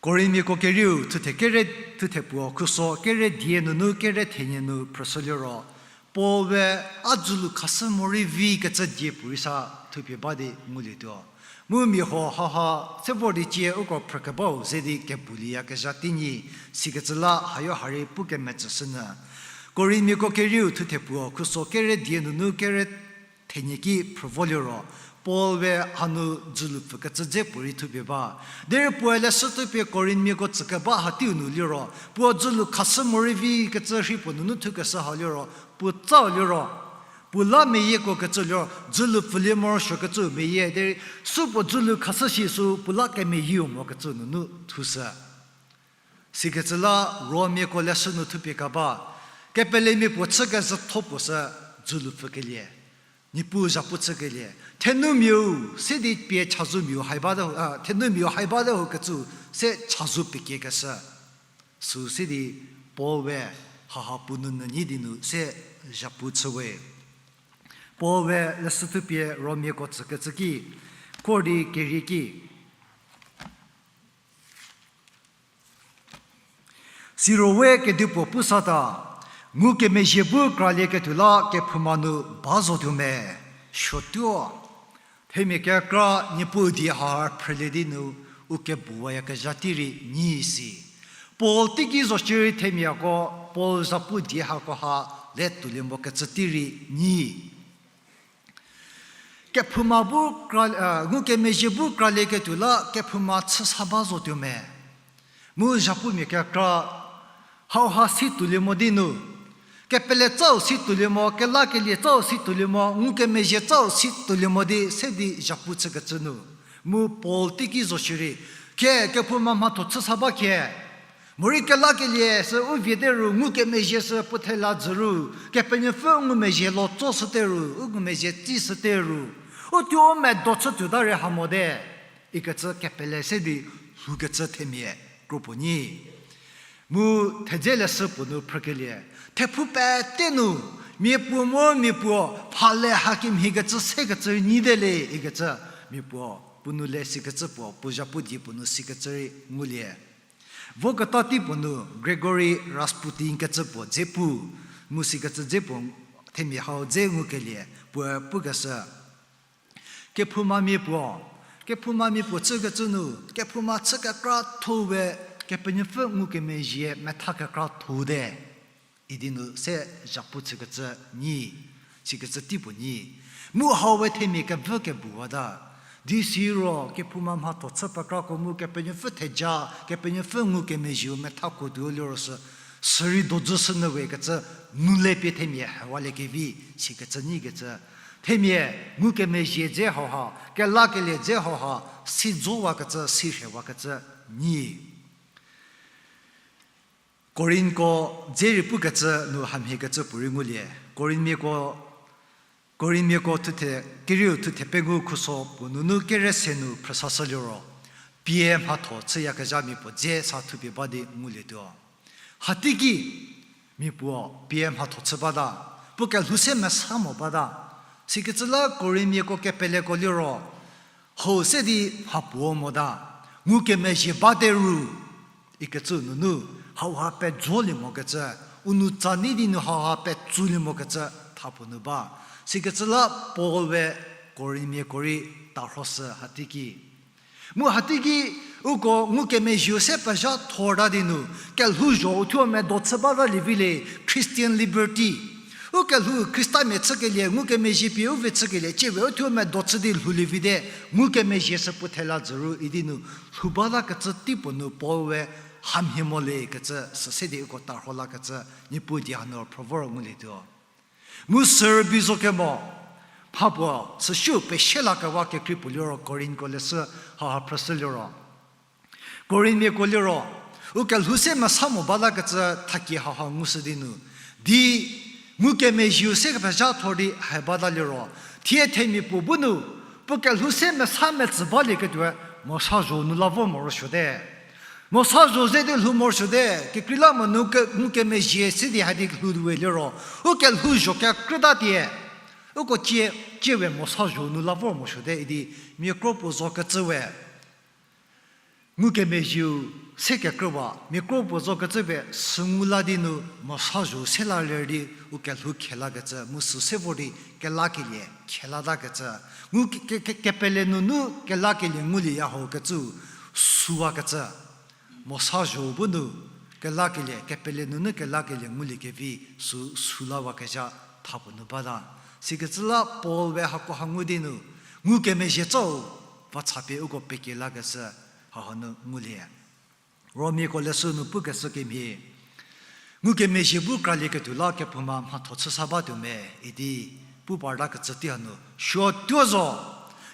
Korinmiako kerieu thuthe kere, thuthe puo khuso kere die nunu kere thenie nu phrüshü liro, Paul we a dzülu khashü morei vi kecü die puorei sa thupie ba di ngulietuo. Mu mia huo hauha se vor di cie uko phrükebau ze di kebulieyakezha teinyi, sikecü la hayo harei pu kemetsüshünyü. Korinmiako kerieu thuthe puo khuso kere die nunu kere thenie ki phrü vo liro, Paul we hanu dzülu pfükecü dze puorei thupie ba. Derei puoe leshü thupie Korinmiako tsükeba hateiu nu liro, puo dzülu khashü morei vi kecü rhei puo nunu thukeshü hau liro, puo tsau liro, puo la meyiekuo kecü liro, dzülu pfülie morosuokecü meyie, derei supuo dzülu khashü shi sü puo la kemeyieu mokecü nunu thushü. Sikecü la Romiako leshü nu thupie keba, kepelemia puo chükezhütho puo sü dzülu pfükelie, Niepuu zhapu chükelie, thenumiau se di pie chazoumiau hai bate, a, thenumiau hai bate hukecü se chazou pekiekeshü. Sü se di Paul we haha puo nounyü nyi di nu se zhapu chü we. Paul we leshü thupie Romiako tsükecü ki, kor di kerie ki, siro we kedipuo pu sata, ngukemezhie bu kralieketuo la kephouma nu ba zotuo me, suotuo. Themia kekra Niepuu die ha phrülie di nu u kebuwayakezha tei rei nyi si. Paul teiki zo shierei themiako, Paul zhapu die hako ha le toulie mokecü tei rei nyi. Kephouma bu kra, a, ngukemezhie bu kralieketuo la kephouma chü sa ba zotuo me. Mu zhapumia kekra hauha si toulie mo di nu, kepele tsau si toulie mo, kelakelie tsau si toulie mo, ngukemezhie tsau si toulie mo di se di zhapu chükecü nu. Mu Paul teiki zo shierei, ke, kephouma mhatho chü sa ba ke. Morei kelakelie sü u vie te ru, ngukemezhie sü puo thela jü ru, Kepenuopfü ngumezhie lo tso shüte ru, u ngumezhie tsi shüte ru, u tuo u medo chü tuota rei ha mote, ikecü kepele se di lhoukecü themia kropuo nyi. Mu thedze leshü puo nu phrükelie, thephou pete nu, mia puo mo mia puo, phale hakemhiekecü sekecü nyi te le ikecü, mia puo, puo nou le sikecü puo, puo zhapu die puo nu sikecü rei ngulie. Voketa tei puo nu Grigory Rasputin kecü puo dze pu, mu sikecü dze puo themia hau dze ngukelie, puoe pukeshü, kephoumamia puo, kephoumamia puo chükecü nu, kephouma chü kekratho we Kepenuopfü ngukemezhie metha kekratho te. Idi nu se zhapu chükecü nyi, sikecü tei puo nyi. Mu hau we themia kevü kebuwata. Di siro kephouma mhatho chü pekrako mu Kepenuopfü theja, Kepenuopfü ngukemezhieu metha kuotuo liro sü, sürei dojü shünyü we kecü nu le pie themia hewaliekevi, sikecü nyikecü. Themia ngukemezhie dze hauha, kelakelie dze hauha, si zowakecü, si rhewakecü nyi. Korinko dze rei pukecü nu hamhiekecü puorei ngulie. Korinmiako, Korinmiako thuthe, kerieu thuthe pengou khuso puo nunu kere se nu phrüsashü liro, pie mhatho chüyakezhamia puo dze sa thupie ba di ngulietuo. Hateiki, mia puo pie mhatho chü bata, puo kelhou se mesa mo bata. Sikecü la Korinmiako kepeleko liro, hou se di mhapuo mota, ngukemezhie bate ru, ikecü nunu, hauha pejolie mokecü, u nou tsa nei di nu hauha petsulie mokecü, tha puo nu ba. Sikecü la Paul we Korinmiako rei tarhoshü hatiki. Mu hatiki uko ngukemezhieu se pezha thorta di nu, kelhouzho uthuo medo chü batalie vi le, Christian liberty. U kelhou Khristamia chükelie, ngukemezhie pie u vie chükelie, ciewe uthuo medo chü di lhoulie vite, ngukemezhie sü puo thela jü ru idi nu lhou bata kecü teipuo nu Paul we hamhie mo le kecü, süse di uko tarho la kecü, Niepuu die hanu phrü vor ngulietuo. Mu sürübei zo kemo, mha puo süsiu pesie la kewa kekrei puo liro Korinthko leshü haha phrüshü liro. Korinthmiako liro, u kelhou se mesa mo bata kecü thakie haha ngushü di nu. Di ngukemezhieu se kepezha thor di hai bata liro. Thie themia puo bu nu, puo kelhou se mesa metsü balieketuoe, mosa zho nu la vor morosuote. Mosa zho ze di lhou morosuote, kekreilamonyü ke, ngukemezhie se di ha di lhou we liro. U kelhouzho kekrüta tie. Uko cie, ciewe mosa zho nu la vor morosuote idi, mia kro puo zo kecü we. Ngukemezhieu se kekrüwa, mia kro puo zo kecü we süngu la di nu mosa zho se la ler di u kelhou khela kecü, mu sü se vor di kelakelie khela ta kecü. Ngu ke, ke, ke, kepele nunu kelakelie ngulieya ho kecü, süwa kecü. Mosa zho bu nu kelakelie, kepele nunu kelakelie ngulie kevi sü, sü lawa kezha tha puo nu bata. Sikecü la Paul we hako ha ngu di nu, ngukemezhie tsau, va cha pie uko pekie la kecü, haha nu ngulie. Romiako leshü nu pukeshü kemhie. Ngukemezhie bu kralieketuo la kephouma mhatho chü sa batuo me idi pu parta kecü tei hanu suo tuo zo.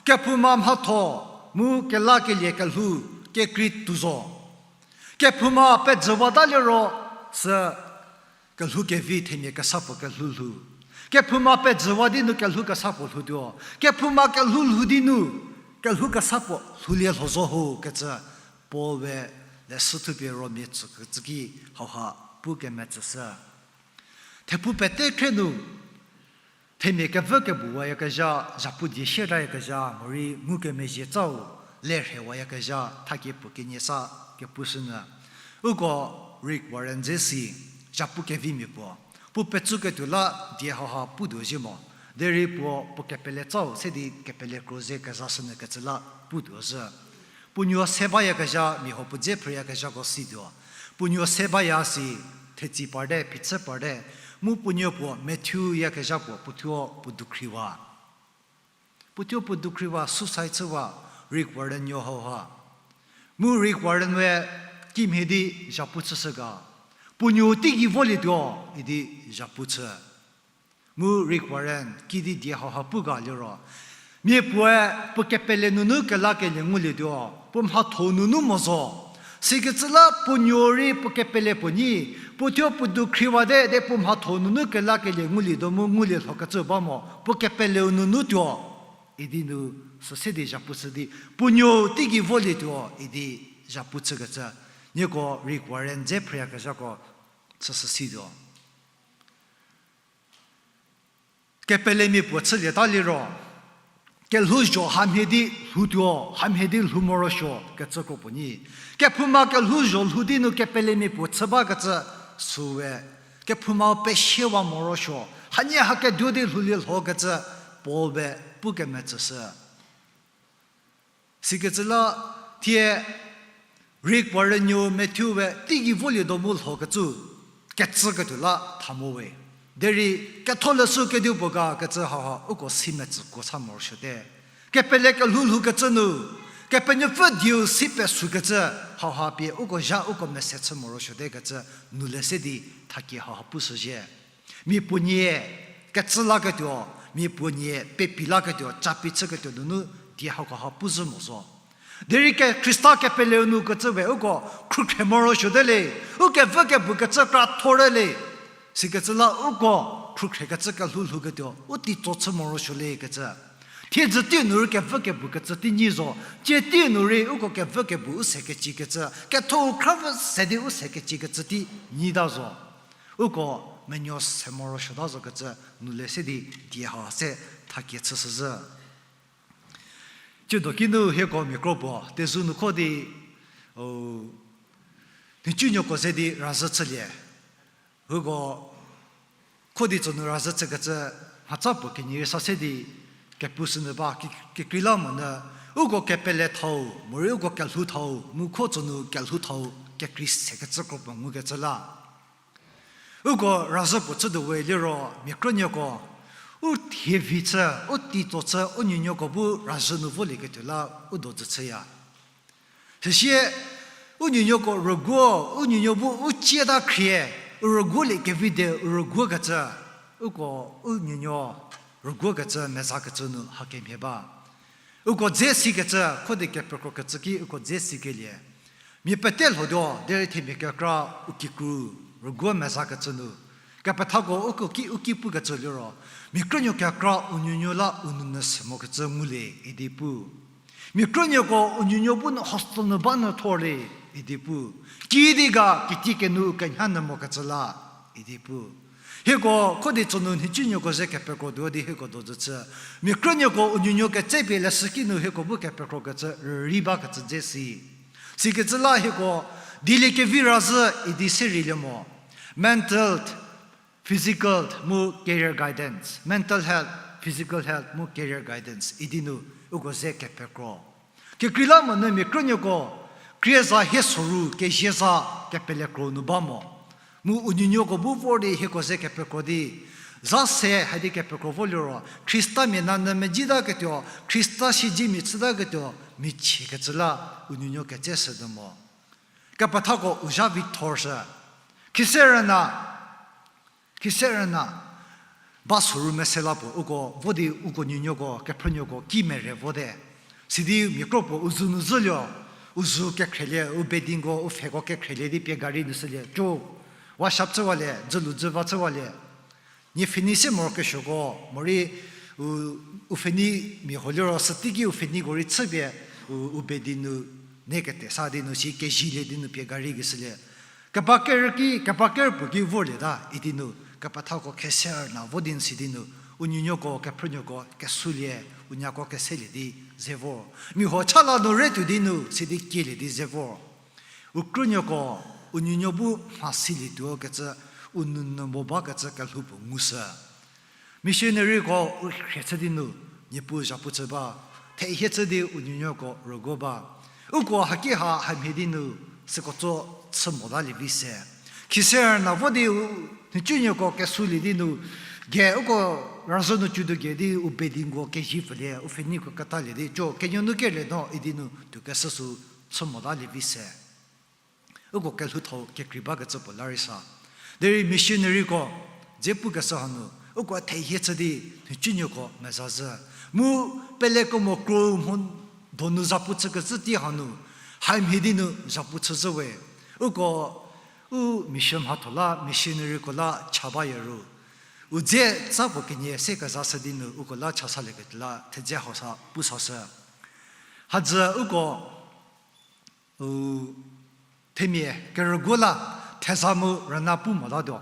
Kephouma mhatho mu kelakelie kelhou kekrei tuo zo. Kephouma pejüwata liro sü kelhou kevi themia kesa puo kelhou lhou. Kephouma pejüwa di nu kelhou kesa puo lhoutuo. Kephouma kelhou lhou di nu kelhou kesa puo lhoulie lho zo ho kecü Paul we leshü thupie Romia tsükecü ki hauha pu kemetsüshü. Thepu pete khre nu themia kevü kebuwayakezha, zhapu die sietayakezha, morei ngukemezhie tsau le rhewayakezha, thakie puo kenie sa kepushünyü. Uko Rick Warren dze si, zhapu kevimia puo. Puo petsuketuo la die hauha pu tuo zhie mo. Derei puo, puo kepele tsau se di kepele kro ze kezashünyü kecü la pu tuo zhie. Puo nuo se bayakezha, mia huo puo dze phrüyakezhako situo. Puo nuo se baya si, thetsi parte, phichü parte, mu puo nuo puo Matthew yakezha puo, puothuo puo dukhriwa. Puothuo puo dukhriwa, suicide chüwa, Rick Warren nuo hauha. Mu Rick Warren we kimhie di zhapu chüshü ga. Puo nuo teigei volietuo, idi zhapu chü. Mu Rick Warren kidi die hauha pu ga liro. Mia puoe puo kepele nunu kelakelie ngulietuo, puo mhatho nunu mo zo. Sikecü la puo nuo rei puo kepele puo nyi, puothuo puo dukhriwate de puo mhatho nunu kelakelie ngulietuo mu ngulie lhokecü ba mo, puo kepeleu nunu tuo. Idi nu süse di zhapu chü di, puo nuo teigei volietuo, idi zhapu chükecü. Nieko Rick Warren dze phrüyakezhako süsü situo. Kepelemia puo chülieta liro, kelhou zho hamhie di lhoutuo, hamhie di lhou morosuo kecü kro puo nyi. Kephouma kelhou zho lhou di nu kepelemia puo chü bakecü süwe, kephouma pesiewa morosuo, hanie hakeduo di lhoulie lhokecü Paul be pu kemetsüshü. Sikecü la thie Rick Warren nuo Matthew we teigei volietuo mu lhokecü, kecüketuo la tha mo we. Derei ketholeshü kedipuo ga kecü hauha uko si metsüko sa morosuote. Kepele kelhou lhoukecü nu, Kepenuopfü dieu si pesükecü hauha pie uko zha uko mese chü morosuote kecü nu le se di thakie hauha pushüzhie. Mia puo nie kecü laketuo, mia puo nie pepi laketuo, capi chüketuo nunu die hako ha pu zhü mo zo. Derei ke Khrista kepeleu nu kecü we uko khrukhre morosuote le, u kevü kebu kecü kra thorte le. Sikecü la uko khrukhre kecü kelhou lhouketuo, u teitso chü morosuo le kecü. Thiedzü tei nu rei kevü kebu kecü tei nyi zo, tsie tei nu rei uko kevü kebu u se kecikecü, ketho u khra vü se di u se kecikecü tei nyita zo. Uko menuo se morosuota zokecü nu le se di die ha se thakie chüshüzhü. Tsiedo kinu hieko mia kro puo, tezü nu kho di, o, nhicunuoko ze di razhü chülie. Uko kho di tsonu razhü chükecü mhatsa puo kenie rei sa se di Kepu sünu ba, ke-, kekreilamonyü, uko kepele thau, morei uko kelhou thau, mu kho tsonu kelhou thau, kekrei sekecü kro puo ngukecü la. Uko razhü puo chütuo we liro, mia krünuoko, u thie vi chü, u tei tso chü, u nuonuoko bu razhü nu volieketuo la, u dojü chüya. Süsie, u nuonuoko rüguo, u nuonuo bu u cie ta khrie, u rüguoliekevi de u rüguokecü, uko u nuonuo rüguokecü mezakecü nu hakemhie ba. Uko dze sikecü, kho di kepekrokecü ki uko dze sikelie. Mia pete lhotuo, derei themia kekra u kikru, rüguo mezakecü nu. Kepethako uko ki u ki pukecü liro, mia krünuo kekra u nuonuo la u nounyü se mokecü ngulie idi pu. Mia krünuoko u nuonuo bu nu hostel nu ba nu thorlie idi pu. Kidi ga kiti kenu u kenyha nyü mokecü la idi pu. Hieko kho di tsonu nhicunuoko ze kepekro tuo di hieko dojü chü. Mia krünuoko u nuonuo ketsepie leshüki nu hieko bu kepekrokecü rürei bakecü dze si. Sikecü la hieko dieliekevi razhü idi serielie mo. Mental health, physical health mu career guidance idi nu uko ze kepekro. Kekreilamonyü mia krünuoko krie za hie soru kezie za kepelekro nu ba mo. Mu u nuonuoko bu vor di hieko ze kepekro di, za se hadi kepekro vo liro, Khristamia nanyü medzitaketuo, Khrista siedzemia chütaketuo, michiekecü la u nuonuo ketse shütuo mo. Kepethako u zha vi thorshü. Khise rüna, khise rüna, ba soru mese la puo, uko vo di uko nuonuoko, kephrünuoko, ki mere vote. Sidi mia kro puo u zü nu zhüluo, u zü kekhrelie, u bedingko, u pfheko kekhrelie di pie gari nu shülie, co, wa shap chüwalie, dzülu dzü va chüwalie. Nie pfheni se morokesuoko, morei u, u pfheni mia huo liro süteiki u pfheniko rei chüpie, u, u bedi nu, ne kete sa di nu si kezhilie di nu pie gari gei shülie. Keba kerü ki, keba kerü puo ki vorlieta idi nu, kepethako khese rüna vo di si di nu, u nuonuoko, kephrünuoko, kesulie, u nyako keselie di ze vor. Mia huo cha la nu re tuo di nu, sidi kielie di ze vor. U krünuoko, u nuonuo bu mha silietuo kecü, u nounyü mo bakecü kelhou puo ngushü. Missionaryko u khrie chü di nu, Niepuu zhapu chü ba, thehie chü di u nuonuoko rüguo ba. Uko haki ha hamhie di nu, süko tso chü mota lievi se. Khise rüna vo di u nhicunuoko kesulie di nu, ge uko razhü nu cutuo ge di u bedingko kezhipfülie, u pfheniko ketalie di, co kenuo nu kelie no idi nu tuokeshü sü chü mota lievi se. Uko kelhou thau kekrei bakecü puo la rei sa. Derei missionaryko dze pukeshü hanu, uko thehie chü di nhicunuoko meza zhü. Mu pelekemo kro mho donu zhapu chükecü tei hanu, hamhie di nu zhapu chü zhü we. Uko u mission mhatho la, missionaryko la cha bayaru. U dze tsa puo kenie se kezashü di nu uko la cha salieketuo la thedze hau sa pu sashü. Hadzü uko u themia kerüguo la theza mu rüna pu motatuo.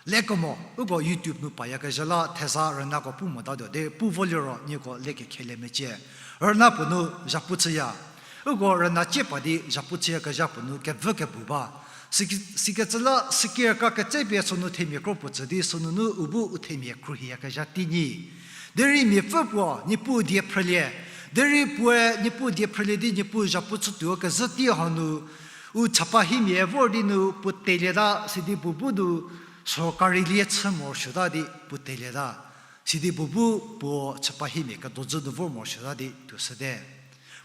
Lekemo, uko YouTube nu payakezha la theza rünako pu motatuo. Derei pu vo liro nieko lekekhelie mecie. Rüna puo nu zhapu chüya. Uko rüna cie pa di zhapu chüyakezha puo nu kevü kebu ba. Siki-, sikecü la sikirka ketsepie sünu themia kro puo tsü di sünunu u bu u themia khruohiyakezha tei nyi. Derei miapfü puo Niepuu die phrülie. Derei puoe Niepuu die phrülie di Niepuu zhapu chütuo kezhü tei hanu, u chapa himia vor di nu puo telieta, sidi puo bu nu sorkari lie chü morosuota di puo telieta. Sidi puo bu puo chapa himia kedozü nu vor morosuota di tuoshüte.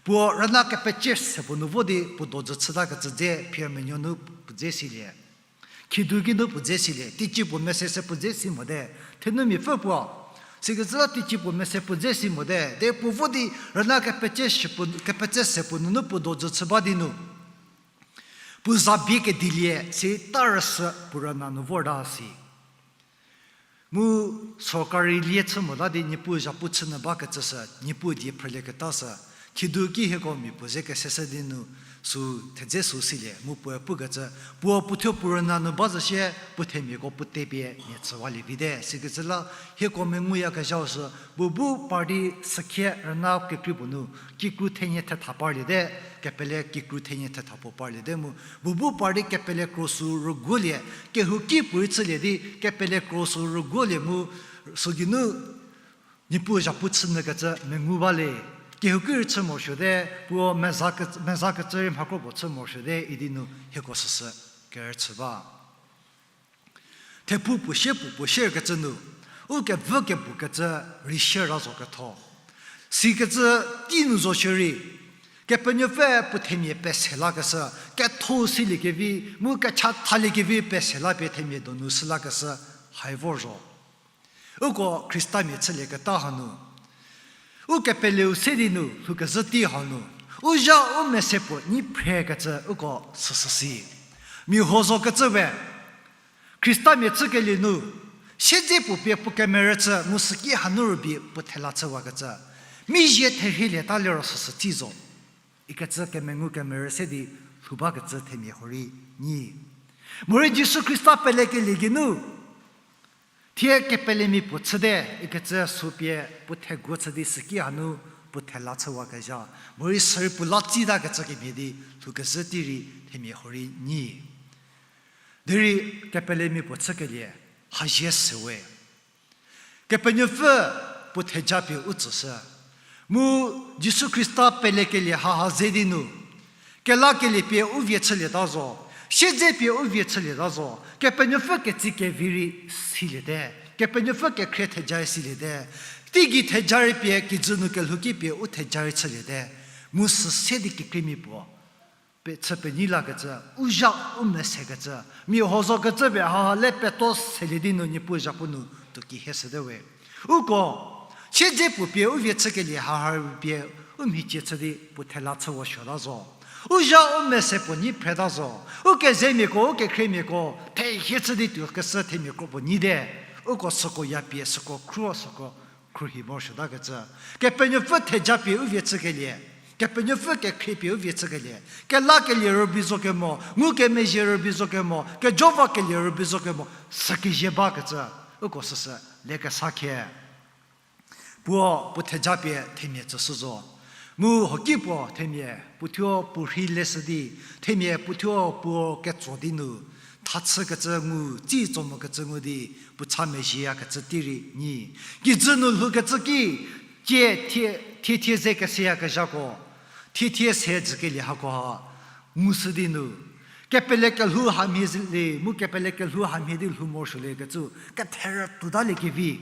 Puo rüna kepecie se puo nu vo di puo dozü chütakecü dze phier menuo nu puo dze silie. Khidu ki nu puo dze silie, teicie puo mese se puo dze si mote. Thenumia pfü puo, sikecü la teicie puo mese puo dze si mote. Derei puo vo di rüna kepecie se puo, kepecie se puo nunu puo dozü chü ba di nu, puo za bie kedilie, sita rüsü puo rüna nu vorta si. Mu sorkari lie chü mota di Niepuu zhapu chünyü bakecü sü, Niepuu die phrülieketa sü, khidu ki hieko mia puo ze keseshü di nu, sü thedze sü silie, mu puoe pukecü, puo puothuo puo rüna nu ba zo sie, puo themiako puo tepie mia chüwalie vite, sikecü la, hieko menguyakezhau sü, puo bu party sükhie rüna kekrei puo nu, kikru thenie thetha parliete, kepele kikru thenie thetha puo parliete mu, puo bu party kepele kro sü rüguolie, kehouki puorei chülie di, kepele kro sü rüguolie mu, sü geinu, Niepuu zhapu chü nyü kecü mengu ba le, kehouki rei chü morosuote, puo meza ke-, meza kecü rei mhakro puo chü morosuote idi nu hieko süsü kerüchü ba. Thepu puo sie puo puo sie kecü nu, u kevü kebu kecü rei sie ra zo ketho. Sikecü tei nu zo shierei, Kepenuopfü puo themia pese lakeshü, ketho siliekevi, mu kecha thaliekevi pese la pie themia donu sü lakeshü, hai vor zo. Uko Khristamia chülieketa hanu, u kepeleu se di nu lhoukezhü tei hanu, u zha u mese puo nyi phre kecü uko süsü si. Mia huo zo kecü we, Khristamia chükelie nu, siedze puo pie puo kemerü chü mu süki hanu rübei puo thela chüwakecü, mizie therhielieta liro süsü tei zo. Ikecü kemengu kemerü se di lhou bakecü themia huorei nyi. Morei Jisu Khrista pelekelie geinu, thie kepelemia puo chüte, ikecü sü pie puo theguo chü di süki hanu puo thela chüwakezha, morei sürei puo la tsitakecü kemhie di lhoukezhü tei rei themia huorei nyi. Derei kepelemia puo chükelie, hazie sewe. Kepenuopfü puo theja pie u tsüshü. Mu Jisu Khrista pelekelie haha ze di nu, kelakelie pie u vie chülieta zo, siedze pie u vie chülieta zo, Kepenuopfü ketsi kevi rei siliete, Kepenuopfü kekhrie theja rei siliete, teigei theja rei pie kijü nu kelhouki pie u theja rei chüliete, mu sü se di kekreimia puo pe chü penyi lakecü, u zha u mese kecü, mia huo zo kecü pie haha le peto selie di nu Niepuu zhapu nu tuo ki hie shüte we. Uko, siedze puo pie u vie chükelie haha rei pie u mhicie chü di puo thela chüwa suota zo. U zha u mese puo nyi phreta zo. U kezemiako, u kekhriemiako, thehie chü di tuokeshü themia kro puo nyite. Uko süko ya pie, süko khruo, süko khruohi morosuotakecü. Kepenuopfü theja pie u vie chükelie. Kepenuopfü kekhrie pie u vie chükelie. Kelakelie rübei zo kemo, ngukemezhie rübei zo kemo, kejovakelie rübei zo kemo, sükezhie bakecü. Uko süsü, lekesa khie. Puo, puo theja pie themia tsüshü zo. Mu hoki puo themia, puothuo puo rhei leshü di, themia puothuo puo ketso di nu, thachükecü ngu, tsi tso mokecü ngu di, puo cha mezhieyakecü tei rei nyi. Kijü nu lhoukecü ki, tie, thie, thie thie ze keseyakezhako, thie thie se dzükelie hakoha, ngushü di nu, kepele kelhou hamhie le, mu kepele kelhou hamhie di lhou morosuoliekecü, ketherü tuotaliekevi,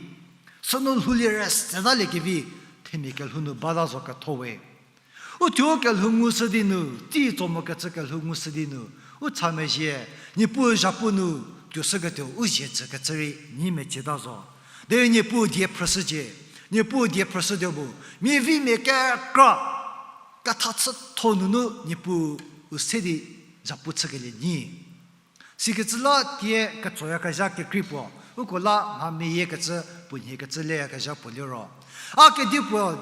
sünu lhoulie rüsetaliekevi, themia kelhou nu bata zo ketho we. U thuo kelhou ngushü di nu, tsi tso mokecü kelhou ngushü di nu, u cha mezhie, Niepuu zhapu nu, tuoshüketuo u zie dzükecü rei nyi mecieta zo. Derei Niepuu die phrüshücie, Niepuu die phrüshütuo bu, miavimia kekra, ketha chütho nunu Niepuu u se di zhapu chükelie nyi. Sikecü la tie ketsoyakezha kekrei puo, uko la mha meyiekecü puo nhiekecü leyakezha puo liro, a kedipuo,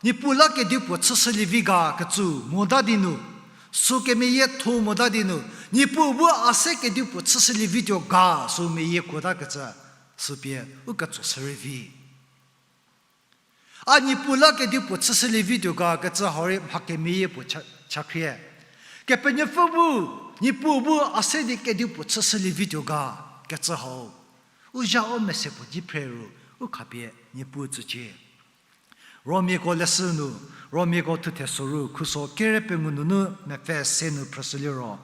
Niepuu la kedipuo chüshülievi ga kecü mota di nu, sü kemeyietho mota di nu, Niepuu bu a se kedipuo chüshülievituo ga sü meyiekuotakecü, sü pie u ketsoshü rei vi. A Niepuu la kedipuo chüshülievituo ga kecü hau rei mha kemeyie puo cha, chakhrie. Kepenuopfü bu, Niepuu bu a se di kedipuo chüshülievituo ga kecü hau, u zha u mese puo di phre ru, u khapie Niepuu tsücie. Romiako leshü nu, Romiako thuthe soru khuso kere pengou nunu mepfü se nu phrüshü liro,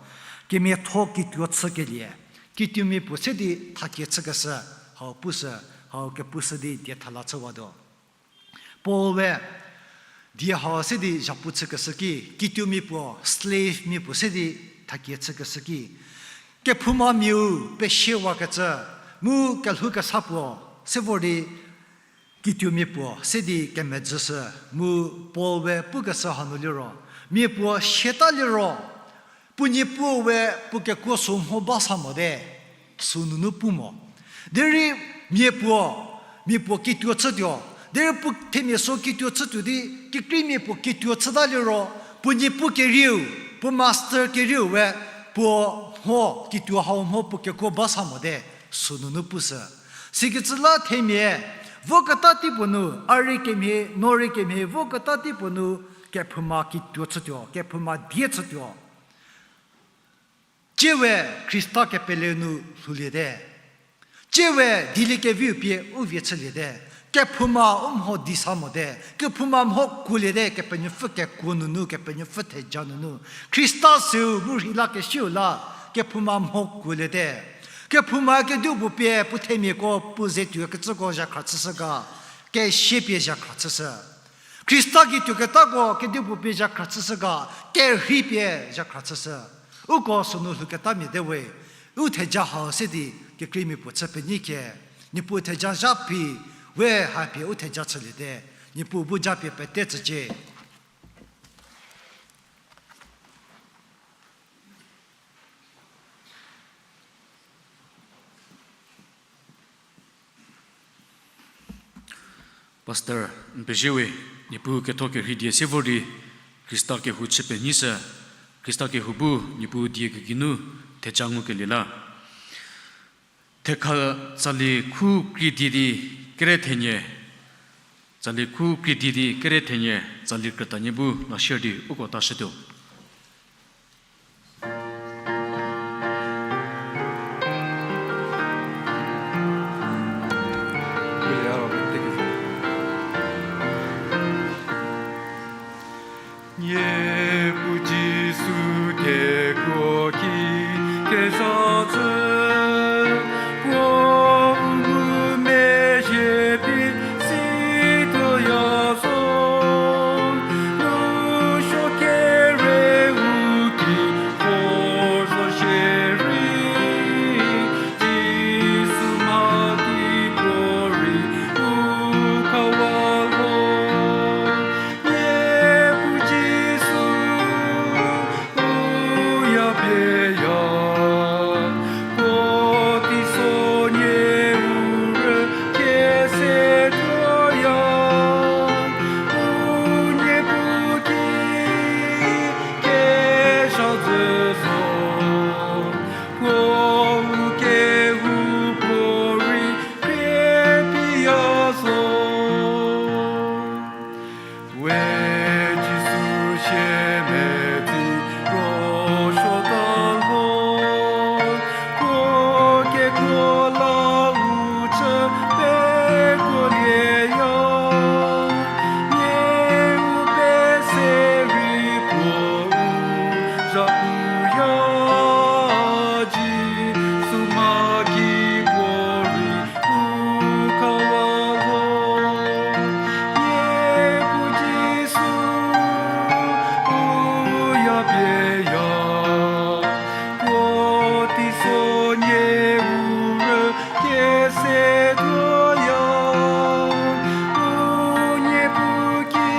kemiatho kituo chükelie, kituomia puo se di thakie chükeshü, hau pushü, hau kepushü di die thala chüwatuo. Paul we die hau se di zhapu chükeshü ki, kituomia puo, slave mia puo se di thakie chükeshü ki, kephoumamiau pesiewakecü, mu kelhou kesa puo, se vor di kituomia puo se di kemedzüshü, mu Paul we pukeshü hanu liro, mia puo siata liro, puo niepuo we puo kekuo sü mho ba sa mote, sünunu pu mo. Derei mia puo, mia puo kituo chütuo, derei puo themia sü kituo chütuo di, kekreimia puo kituo chüta liro, puo niepu kerieu, puo master kerieu we, puo mho, kituo hau mho puo kekuo ba sa mote, sünunu pushü. Sikecü la themia, voketa tei puo nu, a rei kemhie, no rei kemhie, voketa tei puo nu, kephouma kituo chütuo, kephouma die chütuo. Tsie we Khrista kepele nu lhouliete. Tsie we dieliekeviu pie u vie chüliete. Kephouma u mho di sa mote, kephouma mho kuoliete, Kepenuopfü kekuo nunu, Kepenuopfü theja nunu. Khrista seu mu rheilakesiu la, kephouma mho kuoliete. Kephouma kedipuo pie puo themiako puo ze tuokecüko zhakhra chüshü ga, kesia pie zhakhra chüshü. Khrista gei tuoketako kedipuo pie zhakhra chüshü ga, kerhei pie zhakhra chüshü. Uko sünu lhouketamia te we, u theja hau se di kekreimia puo chü penyi ke, Niepuu theja zha phi, we ha pie u theja chüliete, Niepuu bu ja pie pete tsücie. Pastor, n pezie we, Niepuu ketho kerhei die se vor di, Khrista kehou chü penyishü, Khrista kehou bu Niepuu die kegeinu theja ngukelie la. Thekha tsali khu krie die di kere thenie, tsali khu krie die di kere thenie, tsali krütanie bu la share di uko tashütuo. Niepuu Jisu kekuo ki kezha tsü, puo u ngumezhie pie situoya zo, nu suo kere u ki vo zo shierei, Jisu mha ki puorei u kawa lo. Niepuu Jisu, u ya pie ya, puo teiso nie u rükie se tuoya, u Niepuu ki kezha zhü zo, puo u kehoupuorei krie pie ya zo. We Jisu sie meti ro suota lho, kuo kekuo la u chü pekuolieya, nie u pese rei puo u zhapuya, Jisu mha ki puorei u kawa lo. Niepuu Jisu, u ya pie ya, puo teiso nie u rükie se tuoya, u Niepuu ki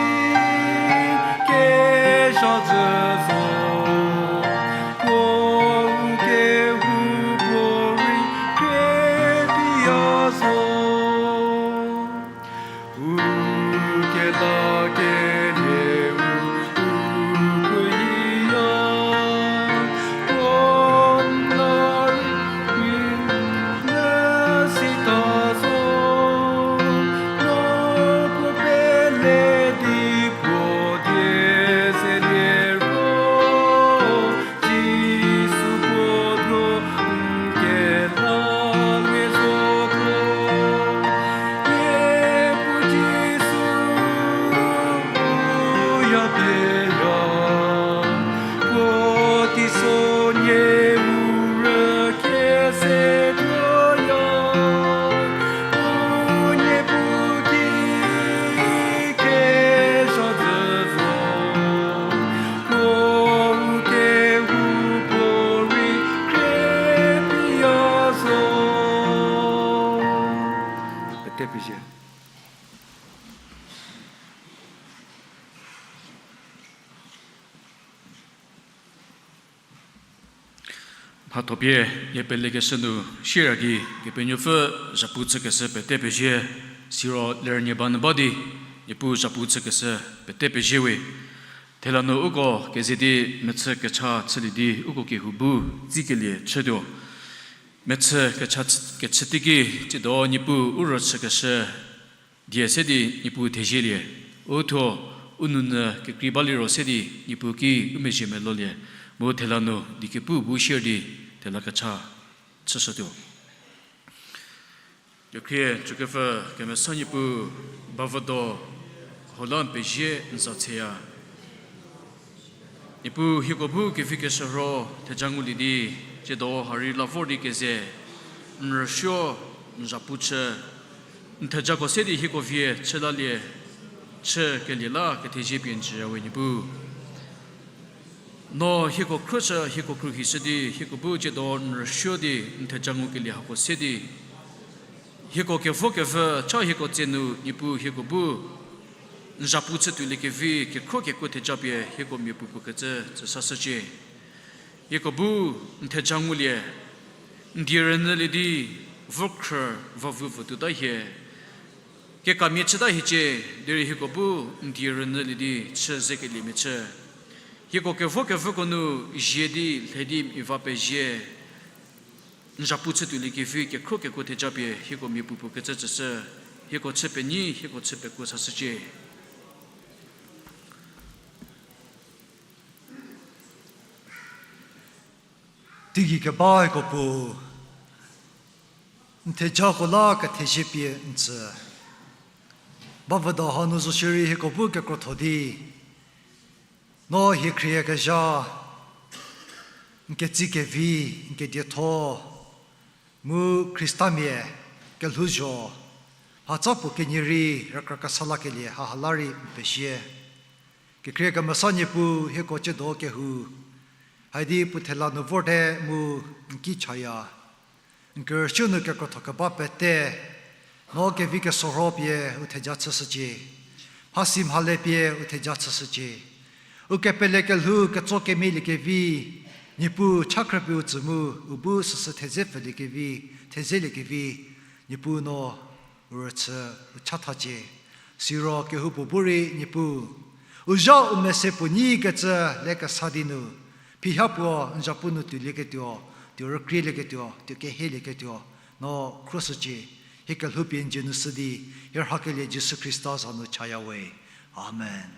kezha zhü zo, puo u kehoupuorei krie pie ya zo. U kelakelie u, u kuoya, puo n la rei nyü sita zo, no puo pele di puo die zelie ro, Jisu puo thuo n kelalie zotuo. Niepuu Jisu, u ya pie ya, puo teiso nie u rükie se tuoya, u Niepuu ki kezha zhü zo, puo u kehoupuorei krie pie ya zo. Pete pezie. Mhathopie, nie pelekeshü nu shierei gei Kepenuopfü zhapu chükeshü pete pezie, siro lerünie ba nyü ba di, Niepuu zhapu chükeshü pete pezie we. Thela nu uko keze di mechü kecha chülie di uko kehou bu tsikelie chütuo. Mechü kecha chü-, kechü teiki, tsiedo Niepuu u rüchükeshü die se di Niepuu thezielie. U thuo, u nounyü kekrei baliro se di Niepuu ki u mezhie melolie. Mu thela nu diekepu bu share di thela kecha chüshütuo. Khrie chükepfü kemesa Niepuu, bavüdo, hola n pezie n za tseya. Niepuu hieko bu kevi keshürho theja ngulie di, tsiedo ha rei la vor di keze, n rüsuo, n zhapu chü, n thejako se di hieko vie chü lalie, chü kelie la kethezie pie n tsüya we Niepuu. No hieko khrüshü, hieko khruohishü di, hieko bu tsiedo n rüsuo di, n theja ngukelie hako se di, hieko kevo kevü cha hieko tse nu Niepuu hieko bu n zhapu chü tuoliekevi kekhro kekuo theja pie hieko miapuo puo kecü tsüsashücie. Hieko bu n theja ngulie, n die rünyülie di, vorkhrü, vavu vütuota hie, kekamia chüta hiecie, derei hieko bu n die rünyülie di chü zekeliemia chü. Hieko kevo kevüko nu zie di lhe di miva pezie, n zhapu chü tuoliekevi kekhro kekuo theja pie hieko miapuo puo kecü tsüshü, hieko chü penyi, hieko chü pekuo sashücie. Teigei keba hieko Puo, n thejako la kethezie pie n tsü. Bavüdo hanu zo shierei hieko bu kekrotho di, no hie khrieyakezha, n ketsie kevi, n kedietho, mu Khristamia kelhouzho, mhatsa puo kenie rei rükra kesa lakelie haha la rei n pezie. Kekhrie kemesa Niepuu hieko tsiedo kehou, haidi puo thela nu vorte mu n ki chaya. N kerüsuo nu kekrotho keba pete, no kevi keshürho pie u theja chüshücie. Mhasi mhale pie u theja chüshücie. U kepele kelhou ketso kemiliekevi, Niepuu cha khrüpie u tsü mu, u bu süsü thedze pfüliekevi, thedzeliekevi, Niepuu no u rüchü u chathacie. Siro kehoupuo bu rei Niepuu, u zha u mese puo nyikecü lekesa di nu, phiha puo n zhapu nu tuolieketuo, tuo rükrielieketuo, tuo kehielieketuo, no khruoshücie. Hie kelhoupie n dzie nu shü di, hie rhakelie Jisu Khrista za nu chaya we. Amen.